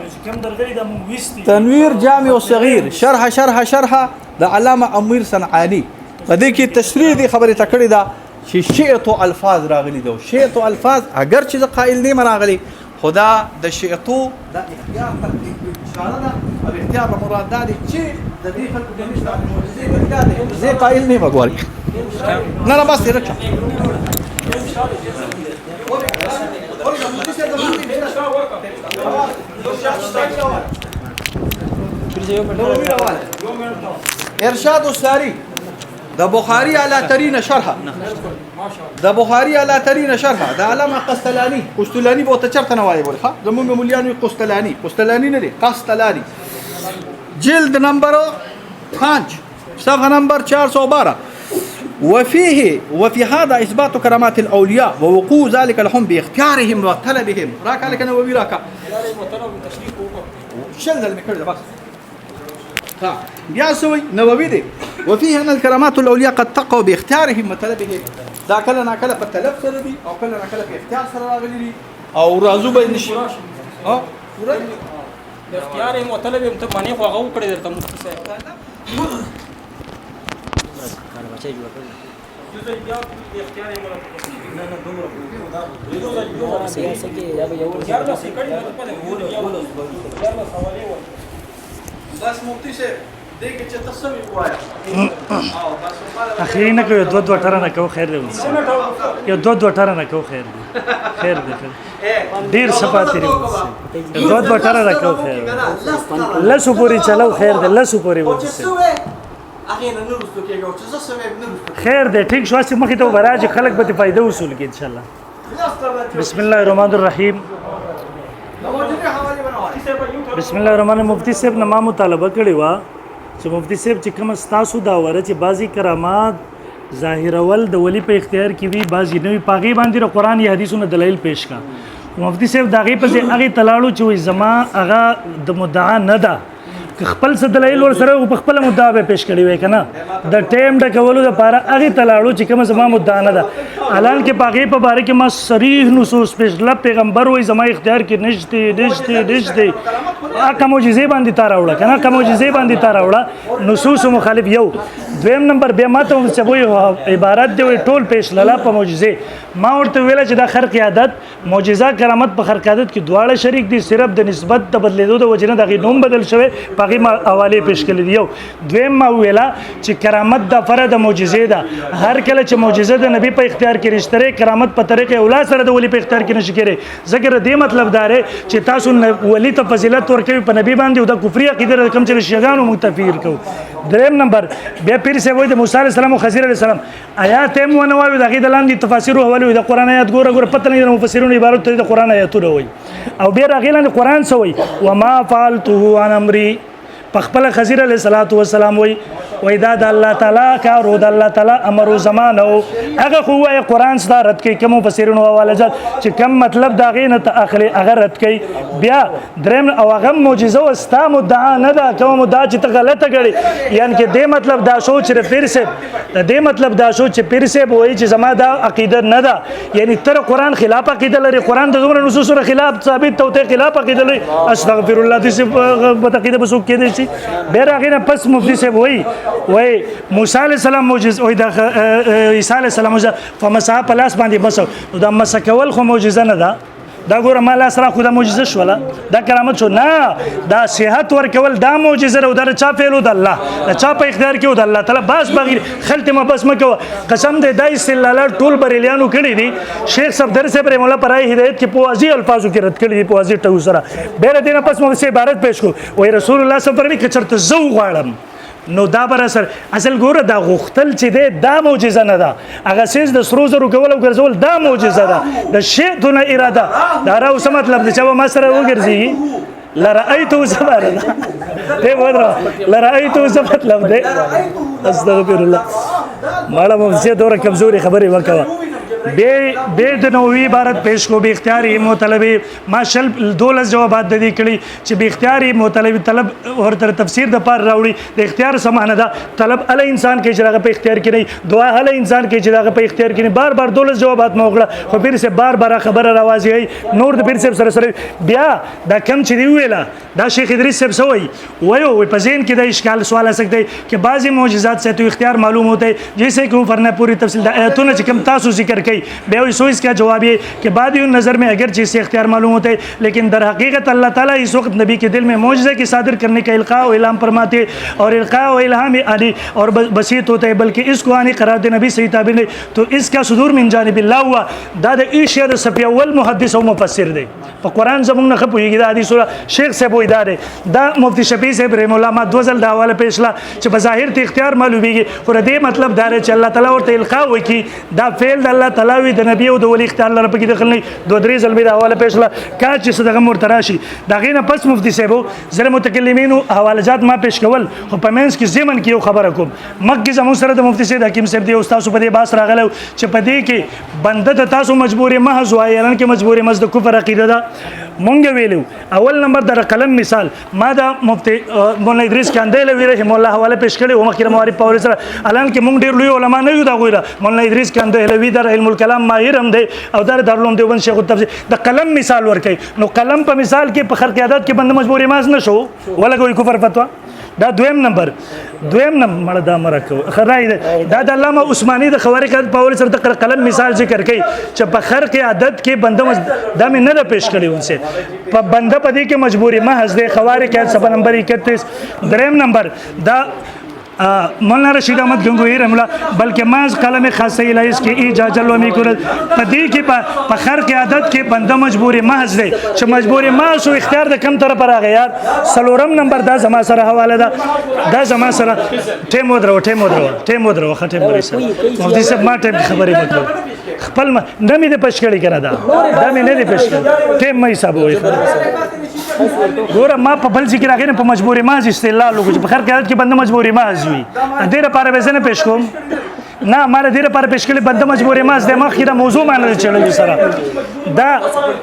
تنویر جامع الصغير شرح شرح شرح د علامه امیر صنعاني په دې کې تشریح دې خبرې ته کړې ده چې شئتو الفاظ راغلي دي. شئتو الفاظ اگر چې زه قائل نه راغلي خدا د شئتو د اختیار ته اشاره ده او اختیار مراد دا دی چې د دې خلکو د نشته معجزې بلکې دی زه قائل نه وګوري نه نه بس رکشه ارشاد الساری د بخاری اعلی ترین شرح د بخاری اعلی ترین شرح د علامه قسطلانی قسطلانی به ته چرته نه وایي بول. ښه زمونږ مولیانو قسطلانی قسطلانی نه دی قسطلانی جلد نمبر 5 صفحه نمبر 412 وفيه وفي هذا اثبات كرامات الاولياء ووقوع ذلك لهم باختيارهم وطلبهم. راك لك نووي راك شل المكر بس بیا سوی نووي دی. وفيه ان الكرامات الاولياء قد تقوا باختيارهم وطلبهم. دا کله نا کله په طلب سره دي او کله نا کله په اختیار سره راغلي دي او رازو به نشي ها پوره اختیار او طلب هم ته باندې خو هغه وکړي درته مفتي صاحب بس مفتي صاحب دې کې چې تاسو وایي اخیری نه کوي دوه دوه ټره نه کوو خیر دی یو دوه دوه ټره نه کوو خیر دی خیر دی ډیر صفا تیری دوه دوه ټره نه کوو خیر دی لسو پورې چلو خیر دی لسو پورې ورسې خیر دی ټیک شو هسې مخې ته به راځي خلک به ترې فایده وصول کړي انشاءالله. بسم الله الرحمن الرحیم. بسم الله الرحمن الرحیم. مفتي صاحب نه ما مطالبه کړې وه چې مفتي صاحب چې کوم ستاسو دا وره چې بعضی کرامات ظاهرول د ولی په اختیار کې وي، بعضی نه وي، په هغې باندې د قرآن یا حدیثونو دلایل پیش کا. مفتي صاحب د هغې پسې هغې ته لاړو چې وایي زما هغه د مدعا نه ده، که خپل څه دلایل ورسره وو په خپله مدعا به پیش کړې وای که نه، د ټایم ډکولو دپاره هغې ته لاړو چې کومه زما مدعا نه ده. حالان کې په هغې په باره کې ما صریح نصوص پیش کړل، پیغمبر وایي زما اختیار کې نشته نشته نشته، هغه معجزې باندې تا راوړه که نه، هغه معجزې باندې تا راوړه، نصوص مخالف. یو دویم نمبر بیا ما ته چې وایي عبارت دی وایي ټول پیش لاله په معجزې، ما ورته ویله چې دا خرق عادت معجزه کرامت په خرق عادت کې دواړه شریک دي، صرف د نسبت د بدلېدو د وجې نه د هغې نوم بدل شوی، په هغې ما حوالې پیش کړې دي. یو دویم ما وویله چې کرامت د فرع د معجزې ده، هر کله چې معجزه د نبی په اختیار کې نشته دی، کرامت په طریقې اولا سره د ولي په اختیار کې نشي کېدی، ځکه د دې مطلب دا دی چې تاسو ولي ته فضیلت ورکوي په نبی باندې، او دا کفري عقیده ده کوم چې د شیعهګانو موږ تفسیر کوو. دریم نمبر بیا پیر صاحب وایي د موسی علیه السلام او خضر علیه السلام آیات هم ونه وایو، د هغې د لاندې تفاسیر حوالې وایي، د قرآن آیات ګوره ګوره پته نه د مفسرینو عبارت ته د قرآن آیاتونه وایي، او بیا د هغې لاندې قرآن څه وایي، وما فعلته عن امري، په خپله خضر علیه الصلاة والسلام وایي، وایي دا د الله تعالی کار و، د الله تعالی امر و زمانه و. هغه خو وایي قرآن ستا رد کوي، کوم مفسرینو حواله جات چې کم مطلب د هغې نه ته اخلې هغه رد کوي. بیا دریم او هغه معجزه و ستا مدعا نه ده، کومه مدعا چې ته غلطه کړې، یعنې کې دې مطلب دا شو چې پیر صاحب د دې مطلب دا شو چې پیر صاحب وایي چې زما دا عقیده نه ده، یعنې تر قرآن خلاف عقیده لري، قرآن د دومره نصوصو سره خلاف ثابت ته ته خلاف عقیده لري، استغفر الله دې څه عقیده به څوک کېدای شي. بیا هغې نه پس مفتي صاحب وایي، وایي موسی علیه السلام معجزه، وایي د عیسی علیه السلام معجزه فمسح په لاس باندې مسح، نو دا مسح کول خو معجزه نه ده، دا ګوره ما لاس را خو دا معجزه شوله، دا کرامت شو نه، دا صحت ورکول دا معجزه ده، او دا د چا فعل و؟ د الله، د چا په اختیار کې و؟ د الله تعالی. بس بغیر خلطې ما بس مه کوه، قسم دی دا استدلالات ټول بریلیانو کړي دي. شیخ صفدر صاحب رحمه الله په رای هدایت کې په واضح الفاظو کې رد کړي دي، په واضح ټکو سره. بیا له دې نه پس مو څه عبارت پیش کړو، وایي رسول الله صلی الله علیه وسلم فرمایي که چېرته زه وغواړم نو دا بر اثر اصل ګوره دا غوښتل چې دی دا معجزه نه ده، هغه څیز د سرو زرو کول او ګرځول دا معجزه ده، د شئت نه اراده دا را اوس مطلب دی چې به ما سره وګرځي لرأیته څه معنی ده؟ ته ودره لرأیته څه مطلب دی؟ استغفر الله ماړه مفسر دوره کمزوري خبرې وکوه. بے د نووي عبارت پیش کو، بے اختیاري مطلبي ما شل دولس جوابات د دې کړي چې بے اختیاري مطلبي طلب ورته تفسیر د پار راوړي، د اختیار سمانه ده، طلب ال انسان کې چې هغه په اختیار کې نه، دعا ال انسان کې چې هغه په اختیار کې نه، بار بار دولس جوابات ما وکړه، خو پیر سے بار بار خبره راوازی نور د پیر صاحب سره سره بیا دا کم چې دی ویله دا شیخ ادریس صاحب سوی وایو وی په ذهن کې دا اشکال سوال سکتے کہ بعضی معجزات سے تو اختیار معلوم ہوتا ہے، جیسے کہ وہ فرنا پوری تفصیل دا آیتونه چې کم تاسو ذکر کړي، بیا وی سو اس کا جواب یہ کہ بعد یوں نظر میں اگرچہ اس سے اختیار معلوم ہوتا ہے، لیکن در حقیقت اللہ تعالیٰ اس وقت نبی کے دل میں معجزہ کی صادر کرنے کا القاء و الہام فرماتے اور القاء و الہام علی اور بسیط ہوتا ہے، بلکہ اس کو آنی قرار دے نبی صحیح تعبیر نہیں، تو اس کا صدور من جانب اللہ ہوا. دا د ایشیا د صفی اول محدث او مفسر دی، په قرآن زمونږ نه ښه پوهېږي، دا حدیث شیخ صاحب وایي دا دی، دا مفتی شفیع صاحب رحمه الله ما دوه ځل دا حواله پیش کړه چې په ظاهر ته اختیار معلومیږي، خو د دې مطلب دا دی چې الله تعالی ورته القا وکړي، دا فعل د الله تعالی وي، د نبی او د ولی اختیار لره پکې دخل نه، دوه درې ځل مې دا حواله پیش کړه کا چې څه دغه ورته راشي. د هغې نه پس مفتی صاحب زره متکلمینو حواله جات ما پیش کول، خو په منځ کې ضمن کې یو خبره کوم، مخکې زموږ سره د مفتی صاحب حکیم صاحب دی او تاسو په دې باس راغلی چې په دې کې بنده ته تاسو مجبورې محض وایي، یعنې کې مجبورې محض د کفر عقیده ده. مونږ ویلو اول نمبر د قلم مثال ما دا مفتی مولانا ادریس کاندیلوی رحمه الله حواله پیش کړې و مخکې معارف په سره، الان کې مونږ ډېر لوی علما نه یو دا غویره، مولانا ادریس کاندیلوی در علم الکلام ماهر هم دی او در دارالعلوم دیوبند شیخ التفسیر د قلم مثال ورکړي، نو قلم په مثال کې په خرق عادت کې بنده مجبورې محض نه شو ولګوي کفر فتوا. دا دویم نمبر، دویم نمبر مړه دا مه راکوه. ښه رای دی. دا د علامه عثماني د خوارق عادت په حواله سره د قلم مثال ذکر کوي چې په خرق عادت کې بنده دا مې نه ده پیش کړې ونسې، په بنده په دې کې مجبوري محض دی، خوارق عادت صفحه نمبر 31. دریم نمبر دا مولانا رشید احمد گنگوہی رحمہ اللہ بلکہ محض قلم خاص الہی اس کی ایجاد جلوہ میں کرد، په دې کې په خرق عادت کې بنده مجبوري محض دی چې مجبوري محض شو اختیار د کم طرف راغی یار. څلورم نمبر دا زما سره حواله ده، دا زما سره ټیم ودروه، ټیم ودروه، ټیم ودروه، ښه ټیم ورسېد. مفتي صاحب ما ټیم کې خبرې مه کوه، خپل نه مې دې پېش کړې که نه، دا مې نه دې پېش کړې، ټیم مه حسابوئ. ګوره ما په بل ذکر راغی نه په مجبورې ماضي استدلال وکړو چې په خرق عادت کې بنده مجبورې ماضي وي، دې لپاره به زه نه پېښ کوم. نه ما دې لپاره پېښ کړي بنده مجبورې ماضي د مخکې د موضوع معنی چلوي سره. دا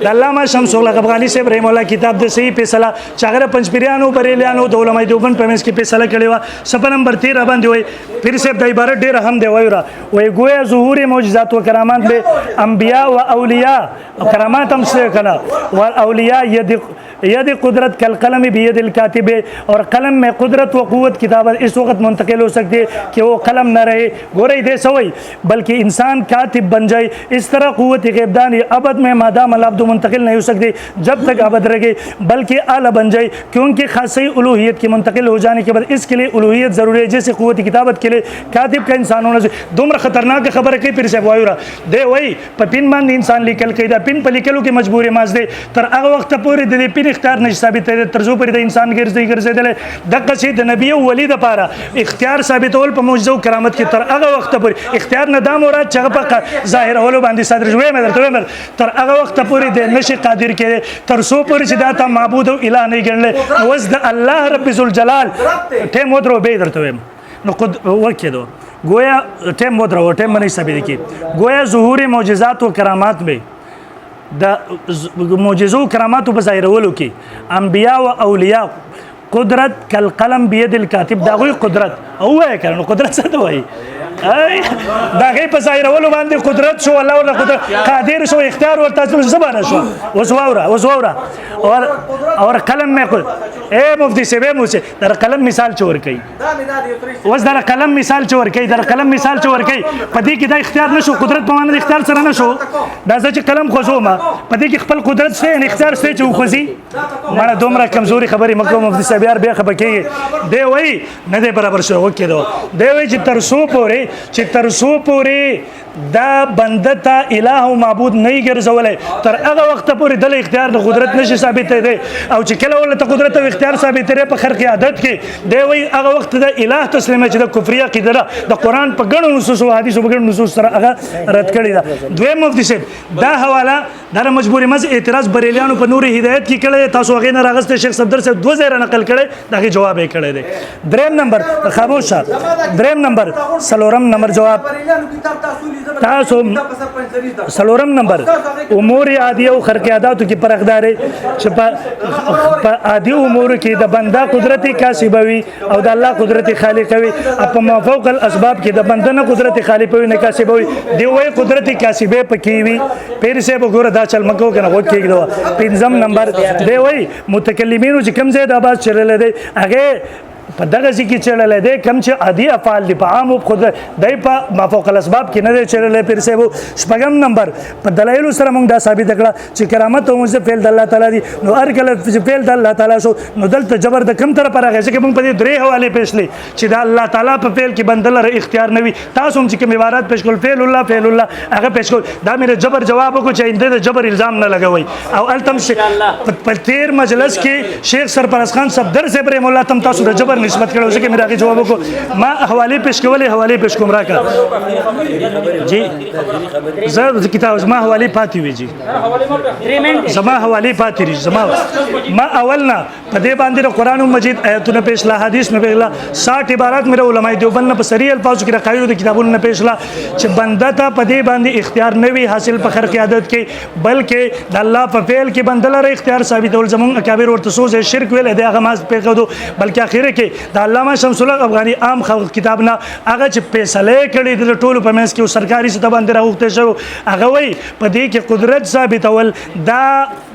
د علامه شمس الله افغاني صاحب رحم الله کتاب د صحیح فیصله چې هغه پنځپیریانو بریلیانو د علماء دیوبند په منځ کې فیصله کړې وه، صفحه نمبر 13 باندې وایي پیر صاحب د عبارت ډېر اهم دی، وایي وایي ګویا ظهور معجزات و کرامات به انبیا و اولیاء کرامات هم څه کنه و اولیاء ید قدرت کل قلم بید الکاتب، اور قلم میں قدرت و قوت کتابت اس وقت منتقل ہو سکتی ہے کہ وہ قلم نہ رہے. گورے دے سوئی بلکہ انسان کاتب بن جائے، اس طرح قوت غیبدانی ابد میں مادام العبد منتقل نہیں ہو سکتی جب تک ابد رہے، بلکہ اعلیٰ بن جائے، کیونکہ خاصی الوہیت کی منتقل ہو جانے کے بعد اس کے لیے الوہیت ضروری ہے، جیسے قوت کتابت کے لیے کاتب کا انسان ہونا چاہیے. دومره خطرناک خبره کوي پیر صاحب وایي دی وایي په پین باندې انسان لیکل کوي، دا پین په لیکلو کې مجبورې ماز دی، تر هغه وخته پورې د دې پین اختیار نشي ثابتېدلی تر څو پورې د انسان ګرځي ګرځېدلی. دقسې د نبي او ولي دپاره اختیار ثابتول په معجزه او کرامت کې تر هغه وخته پورې اختیار نه دا مراد چې هغه په ظاهرولو باندې صادر شوی مې درته وایم، تر هغه وخته پورې دی نشي قادر کېدی تر څو پورې چې دا ته معبود او اله نه ګڼلی. نو اوس د الله رب ذوالجلال ټیم ودرو بیا درته وایم. نو قد وکېدو گویا ټیم ودرو ټیم به نه ثابت کړي. گویا ظهور معجزات و کرامات به د معجزو کراماتو په ظاهرولو کې انبیا او اولیاء قدرت کل قلم بید الکاتب، دا غوی قدرت او وایي کنه، نو قدرت څه ته وایي؟ دا غي په ظاهرولو باندې قدرت شو، الله ورته قدرت قادر شو، اختیار ورته شو، زبانه شو. اوس واوره اوس واوره اور قلم مې قل اے مفتی صاحب مو در قلم مثال چور کوي، اوس در قلم مثال چور کوي، در قلم مثال چور کوي. په دې کې دا اختیار نشو، قدرت په معنی د اختیار سره نشو. دا زه چې قلم خوځوم په دې کې خپل قدرت شته، یعنی اختیار شته چې وخوځي. مړه دومره کمزوري خبرې مکو مفتی صاحب یار بیا خپه کېږي. دی وایي نه دی برابر شو وکېدو. دی وایي چې تر څو پورې چې تر څو پورې دا بنده ته اله او معبود نه ګرځولی تر هغه وخته پورې دله اختیار د قدرت نشي ثابتېدی. او چې کله ورته قدرت او اختیار ثابتېږي په خرق عادت کې، دی وایي هغه وخت د اله تسلیمه چې د کفري عقیده ده د قرآن په ګڼو نصوص او حدیثو په ګڼو نصوص سره هغه رد کړې ده. دویم مفتي صاحب دا حواله دا د مجبورې مز اعتراض بریلیانو په نور هدایت کې کړی، تاسو هغې نه راغستی، شیخ صفدر صاحب 2 ځایه نقل کړی، د هغې جواب یې کړی دی. دریم نمبر خاموش شه، دریم نمبر څلورم نمبر جواب تاسو څلورم نمبر امور عادیه او خرق عاداتو کې فرق داري چې په عادي امور کې د بنده قدرت کاسبه وي او د الله قدرت خالق وي، په ما فوق الاسباب کې د بنده نه قدرت خالق وي نه کاسبه وي. دی وایي قدرت کاسبه پکې وي. پیر صاحب وګوره دا چل مکو کنه غوږ کېږده. پنځم نمبر دی وایي متکلمینو چې کوم ځای د آباد چللی دی هغې په دغه ځای کې چړلی دی کوم چې عادي افعال دي په عام خود دی په ما فوق الاسباب کې نه دی چړلی پیر صاحب. شپږم نمبر په دلایلو سره موږ دا ثابته کړه چې کرامت او معجزه فعل د الله تعالی دي، نو هر کله چې فعل د الله تعالی شو نو دلته جبر د کوم طرفه راغی؟ ځکه موږ په دې درې حوالې پېښ کړې چې د الله تعالی په فعل کې بنده لره اختیار نه وي. تاسو هم چې کوم عبارت پېښ کړل فعل الله فعل الله هغه پېښ کړل، دا مې د جبر جواب وکړو چې آینده د جبر الزام نه لګوئ. او هلته هم په تېر مجلس کې شیخ سرپرست خان صفدر صاحب رحم الله ته هم تاسو د جبر نسبت کړو، ځکه مې د هغې جواب وکړو. ما حوالې پېښ کولې، حوالې پېښ کوم راکړه جی. زه کتاب زما حوالې پاتې وي جی، زما حوالې پاتې دي. زما ما اول نه په دې باندې د قرآن مجید آیتونه پېښ له، حدیث مې پېښ له، 60 عبارات مې د علماء دیوبند نه په صریح الفاظو کې د قاعدو د کتابونو نه پېښ له چې بنده ته په دې باندې اختیار نه وي حاصل په خرق عادت کې، بلکې د الله په فعل کې بنده لره اختیار ثابتول. زمونږ اکابر ورته څو ځای شرک ویلی دی هغه ما پرېښودو، بلکې اخره کې د علامه شمس الله افغاني عام خلق کتاب نه هغه چې فیصله یې کړې د ټولو په منځ کې او سرکاري سطح باندې راغوښتی شو، هغه وایي په دې کې قدرت ثابتول دا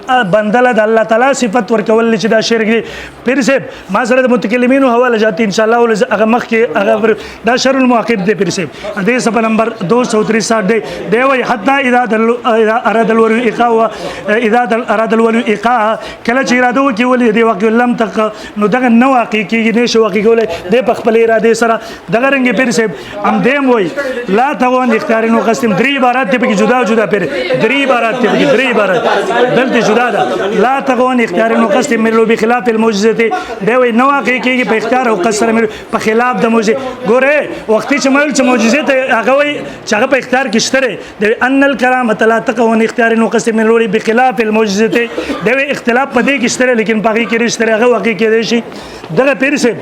بنده له د الله تعالی صفت ورکول چې دا شرک دی. پیر صاحب ما سره د متکلمینو حواله جاتي ان شاء الله هغه مخکې هغه دا شر المعاقب دی. پیر صاحب دې صفحه نمبر 263 دی. دی وایي حتی اذا اراد الولي ایقاع اذا اراد الولي ایقاع، کله چې اراده وکړي ولي دې واقع لم تق، نو دغه نه واقع کېږي، نه شي واقع کولی دی په خپل ارادې سره. دغه رنګ پیر صاحب هم دی هم وایي لا توان اختیار نو قسم، درې عبارات دی پکې جدا جدا پیر، درې عبارات دی پکې، درې عبارات دلته جدا جدا ده. لا تغون اختیار نو قصد ملو بخلاف المعجزه، دی وای نو واقع کیږي په اختیار او قصد سره ملو په خلاف د معجزه. ګوره وختي چې مل چې معجزه ته هغه وای چې هغه په اختیار کې شته دی، ان الکرامه لا تقون اختیار نو قصد ملو بخلاف المعجزه، دی وای اختلاف په دې کې شته لیکن باقي کې نشته، هغه واقع کېدای شي. دغه پیر صاحب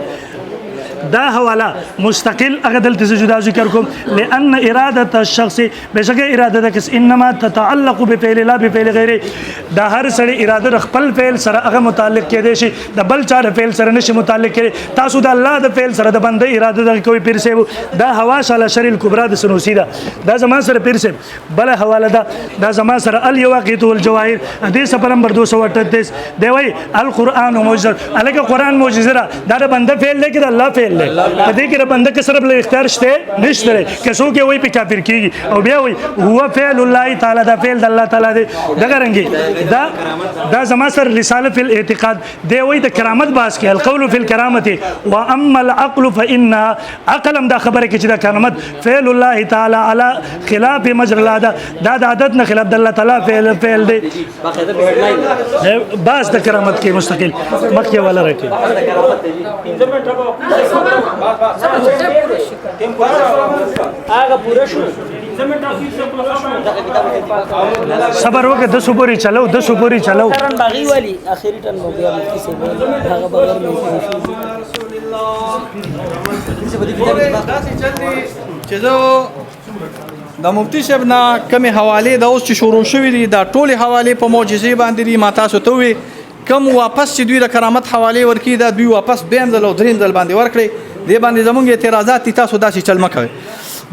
دا حواله مستقل هغه دلته زه جدا ذکر کوم. لأن اراده الشخص، بشک اراده د کس انما تتعلق بفعل لا بفعل غیره، دا هر سړی اراده د خپل فعل سره هغه متعلق کېدای شي، د بل چا د فعل سره نشي متعلق کېدای. تاسو د الله د فعل سره د بنده اراده دغه کوي. پیر صاحب دا حواش علی شر الکبرى د سنوسی ده، دا زما سره پیر صاحب بل حواله ده، دا زما سره الیواقیت والجواهر دې صفحه نمبر 238 دی وای القرآن معجزه. الکه قرآن معجزه ده، دا د بنده فعل دی که د الله فعل دی؟ په دې کې د بنده کې صرف له اختیار شته نشته، که څوک یې وایي په کافر کېږي. او بیا وایي هو فعل الله تعالی، دا فعل د الله تعالی دی. دغه رنګي دا دا زما سره رساله فی الاعتقاد دی وایي د کرامت باس کې القول فی الکرامت واما العقل فان عقل هم دا خبره کې چې دا کرامت فعل الله تعالی علی خلاف مجرى العاده، دا د عادت نه خلاف د الله تعالی فعل فعل دی. باس د کرامت کې مستقل مخکې ولا راکې هغه پوره شو. صبر وکړه، 10 پورې چلو، 10 پورې چلو. ټرن باغی والی اخیری ټرن به بیا مفتی صاحب هغه بغیر مې داسې چل دی چې زه د مفتی صاحب نه کمې حوالې دا اوس چې شروع شوې دي، دا ټولې حوالې په معجزې باندې دي. ما تاسو ته ووی کم واپس چې دوی د کرامت حوالې ورکړي، دا دوی واپس دویم ځل او دریم ځل باندې ورکړي، دې باندې زمونږ اعتراضات دي، تاسو داسې چل مه کوئ.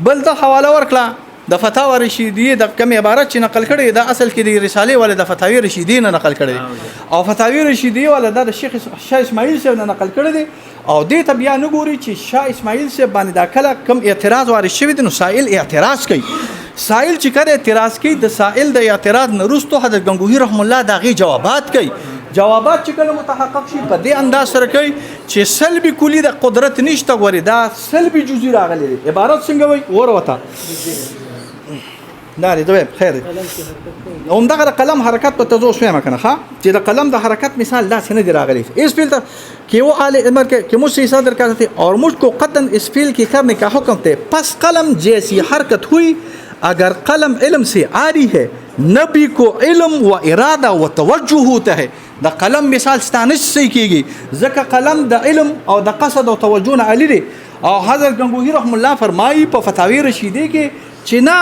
بل دا حواله ورکړه د فتاوی رشیدیه د کم عبارت چې نقل کړي، دا اصل کې د رسالې والا د فتاوی رشیدیه نه نقل کړي، او فتاوی رشیدیه والا دا د شیخ شاه اسماعیل صاحب نه نقل کړي دي. او دې ته بیا نه ګوري چې شاه اسماعیل صاحب باندې دا کله کم اعتراض وارد شوی دی، نو سائل اعتراض کوي. سائل چې کله اعتراض کوي، د سائل د اعتراض نه وروسته حضرت ګنګوهي رحم الله د هغې جوابات کوي. جوابات چې کله متحقق شي په دې انداز سره کوي چې سلبي کلی د قدرت نشته. ګوري دا سلبي جزئی راغلی دی، عبارت څنګه وایي وروته دا دی دویم خیر دی. همدغه د قلم حرکت په ته زه اوس وایم که نه، ښه چې د قلم د حرکت مثال داسې نه دی راغلی. اس فعل ته کہ وہ آل عمر کے کہ مجھ سے ایسا درکار تھے اور مجھ کو قطعاً اس فعل کے کرنے کا حکم تھے، پس قلم جیسی حرکت ہوئی اگر قلم علم سے عاری ہے، نبی کو علم و ارادہ و توجہ ہوتا ہے. د قلم مثال ستانش صحیح کیږي، ځکه قلم د علم او د قصد او توجه نه عالی دی. او حضرت ګنګوهي رحم الله فرمایي په فتاوی رشیدې کې چې نه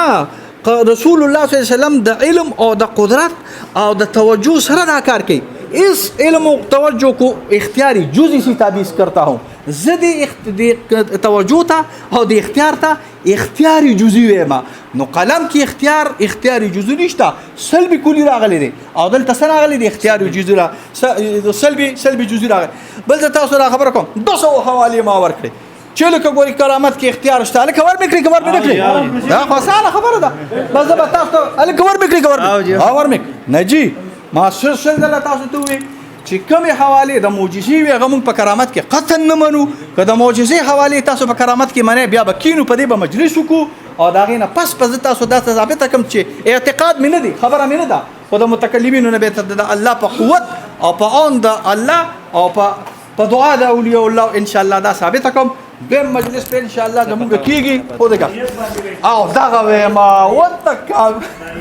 رسول الله صلی الله علیه وسلم د علم او د قدرت او د توجه سره دا کار کوي. اس علم او توجه کو اختیاري جزئی سی تعبیز کرتا ہوں، زه د توجه ته او د اختیار ته اختیاري جزئی وایم. نو قلم کې اختیار اختیاري جزئی نشته، سلبي کلی راغلی دی، او دلته څه راغلی دی؟ اختیاري جزئی را سلبي سلبي جزئی راغلی. بل زه تاسو را خبره کوم، 200 حوالې ما ورکړې چې لکه ګوري کرامت کې اختیار شته، هلکه ور مې کړې که ور مې نه کړې؟ دا خو اسانه خبره ده. بس زه به تاسو ته هلکه ور مې کړې که ور مې ور مې نه جي، ما سل سل ځله تاسو ته وویل چې کومې حوالې د معجزې وي هغه مونږ په کرامت کې قطعا نه منو. که د معجزې حوالې تاسو په کرامت کې منئ، بیا به کینو په دې به مجلس وکړو، او د هغې نه پس به زه تاسو داسې ثابته کړم چې اعتقاد مې نه دی، خبره مې نه ده، خو د متکلمینو نه به د الله په قوت او په عون د الله او په دعا د اولیاء الله ان شاء الله دا ثابته کړم. دویم مجلس په ان شاء الله زمونږ کیږي. خو دغه او دغه وایم وتکا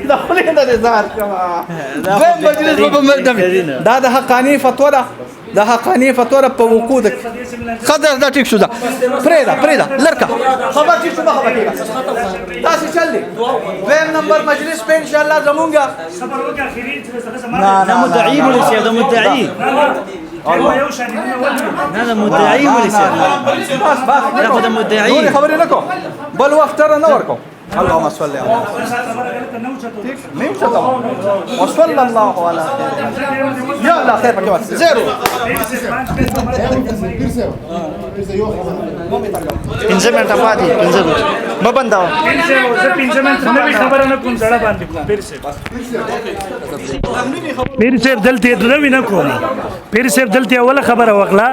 د خولې نه دې ځار کړه. دویم مجلس به دا د حقاني فتوا ده، د حقاني فتوا ده په وقوع د قدر دا ټیک شو، ده پرېږده پرېږده لرکه خبر ټیک شو، مخه کېږه داسې چل دی. دویم نمبر مجلس په ان شاء الله زمونږ نه مدعي مولوي صاحب، دا مدعي نه دا مدعي مولوي صاحب، بس بس دا خو د مدعي نورې خبرې نه کوم، بل وخت ته نه ورکوم. اللهم صل على وصلى الله على يا الله خير پکې واسه زیرو پنځه منټه پاتې، پنځه مه بندوه. زه پنځه منټه نوې خبره نه کوم، زړه باندې کوم. پیر صاحب پیر صاحب دلته نوې نه کوم. پیر صاحب دلته اوله خبره وکړه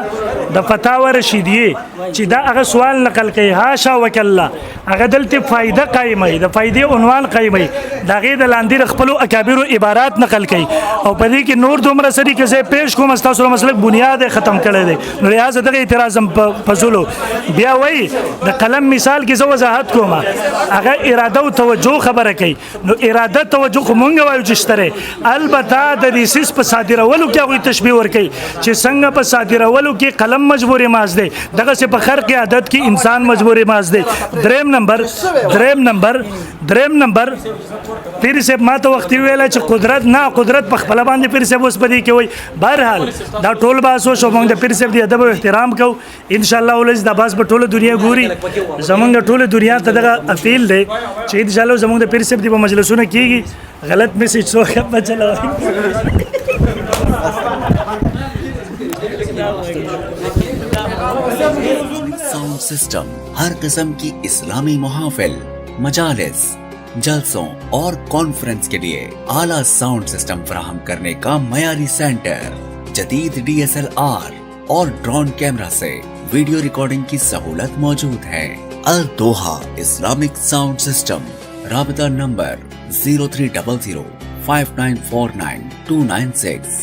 د فتاوا رشیدیه چې دا هغه سوال نقل کوي. هاشا وکلا، هغه دلته فائدہ قائمه، د فائدې عنوان قائمه، د هغې د لاندې د خپلو اکابرو عبارات نقل کوي، او په دې کې نور دومره څه دي چې زه پیش کوم، ستاسو د مسلک بنیاد یې ختم کړی دی. نو لهذا دغه اعتراض هم فضولو. بیا وایي د قلم مثال کې زه وضاحت کوم، هغه اراده او توجه خبره کوي. نو اراده توجه خو مونږ وایو چې شته دی، البته د دې څیز په صادرولو کې هغوی تشبیه ورکوي چې څنګه په صادرولو کې قلم مجبورې ماز دی، دغسې په خرق عادت کې انسان مجبورې ماز دی. دریم نمبر پیر صاحب ما ته وختي ویله چې قدرت نه، قدرت په خپله باندې پیر صاحب اوس په دې کې وایي. بهرحال دا ټول بحث وشو، موږ د پیر صاحب د ادب او احترام کوو. ان شاء الله ولس دا بحث به ټوله دنیا ګوري، زمونږ ټوله دنیا ته دغه اپیل دی چې ان شاء الله زمونږ د پیر صاحب دی په مجلسونه کېږي. غلط میسج څوک مه چلوئ. Sound system हर किस्म की इस्लामी महाफिल, मजालिस, जलसों और कॉन्फ्रेंस के लिए आला साउंड सिस्टम फराहम करने का मयारी सेंटर। जदीद DSLR और ड्रोन कैमरा से वीडियो रिकॉर्डिंग की सहूलत मौजूद है। अल दोहा Islamic sound system, राबिता नंबर 0300 5949296।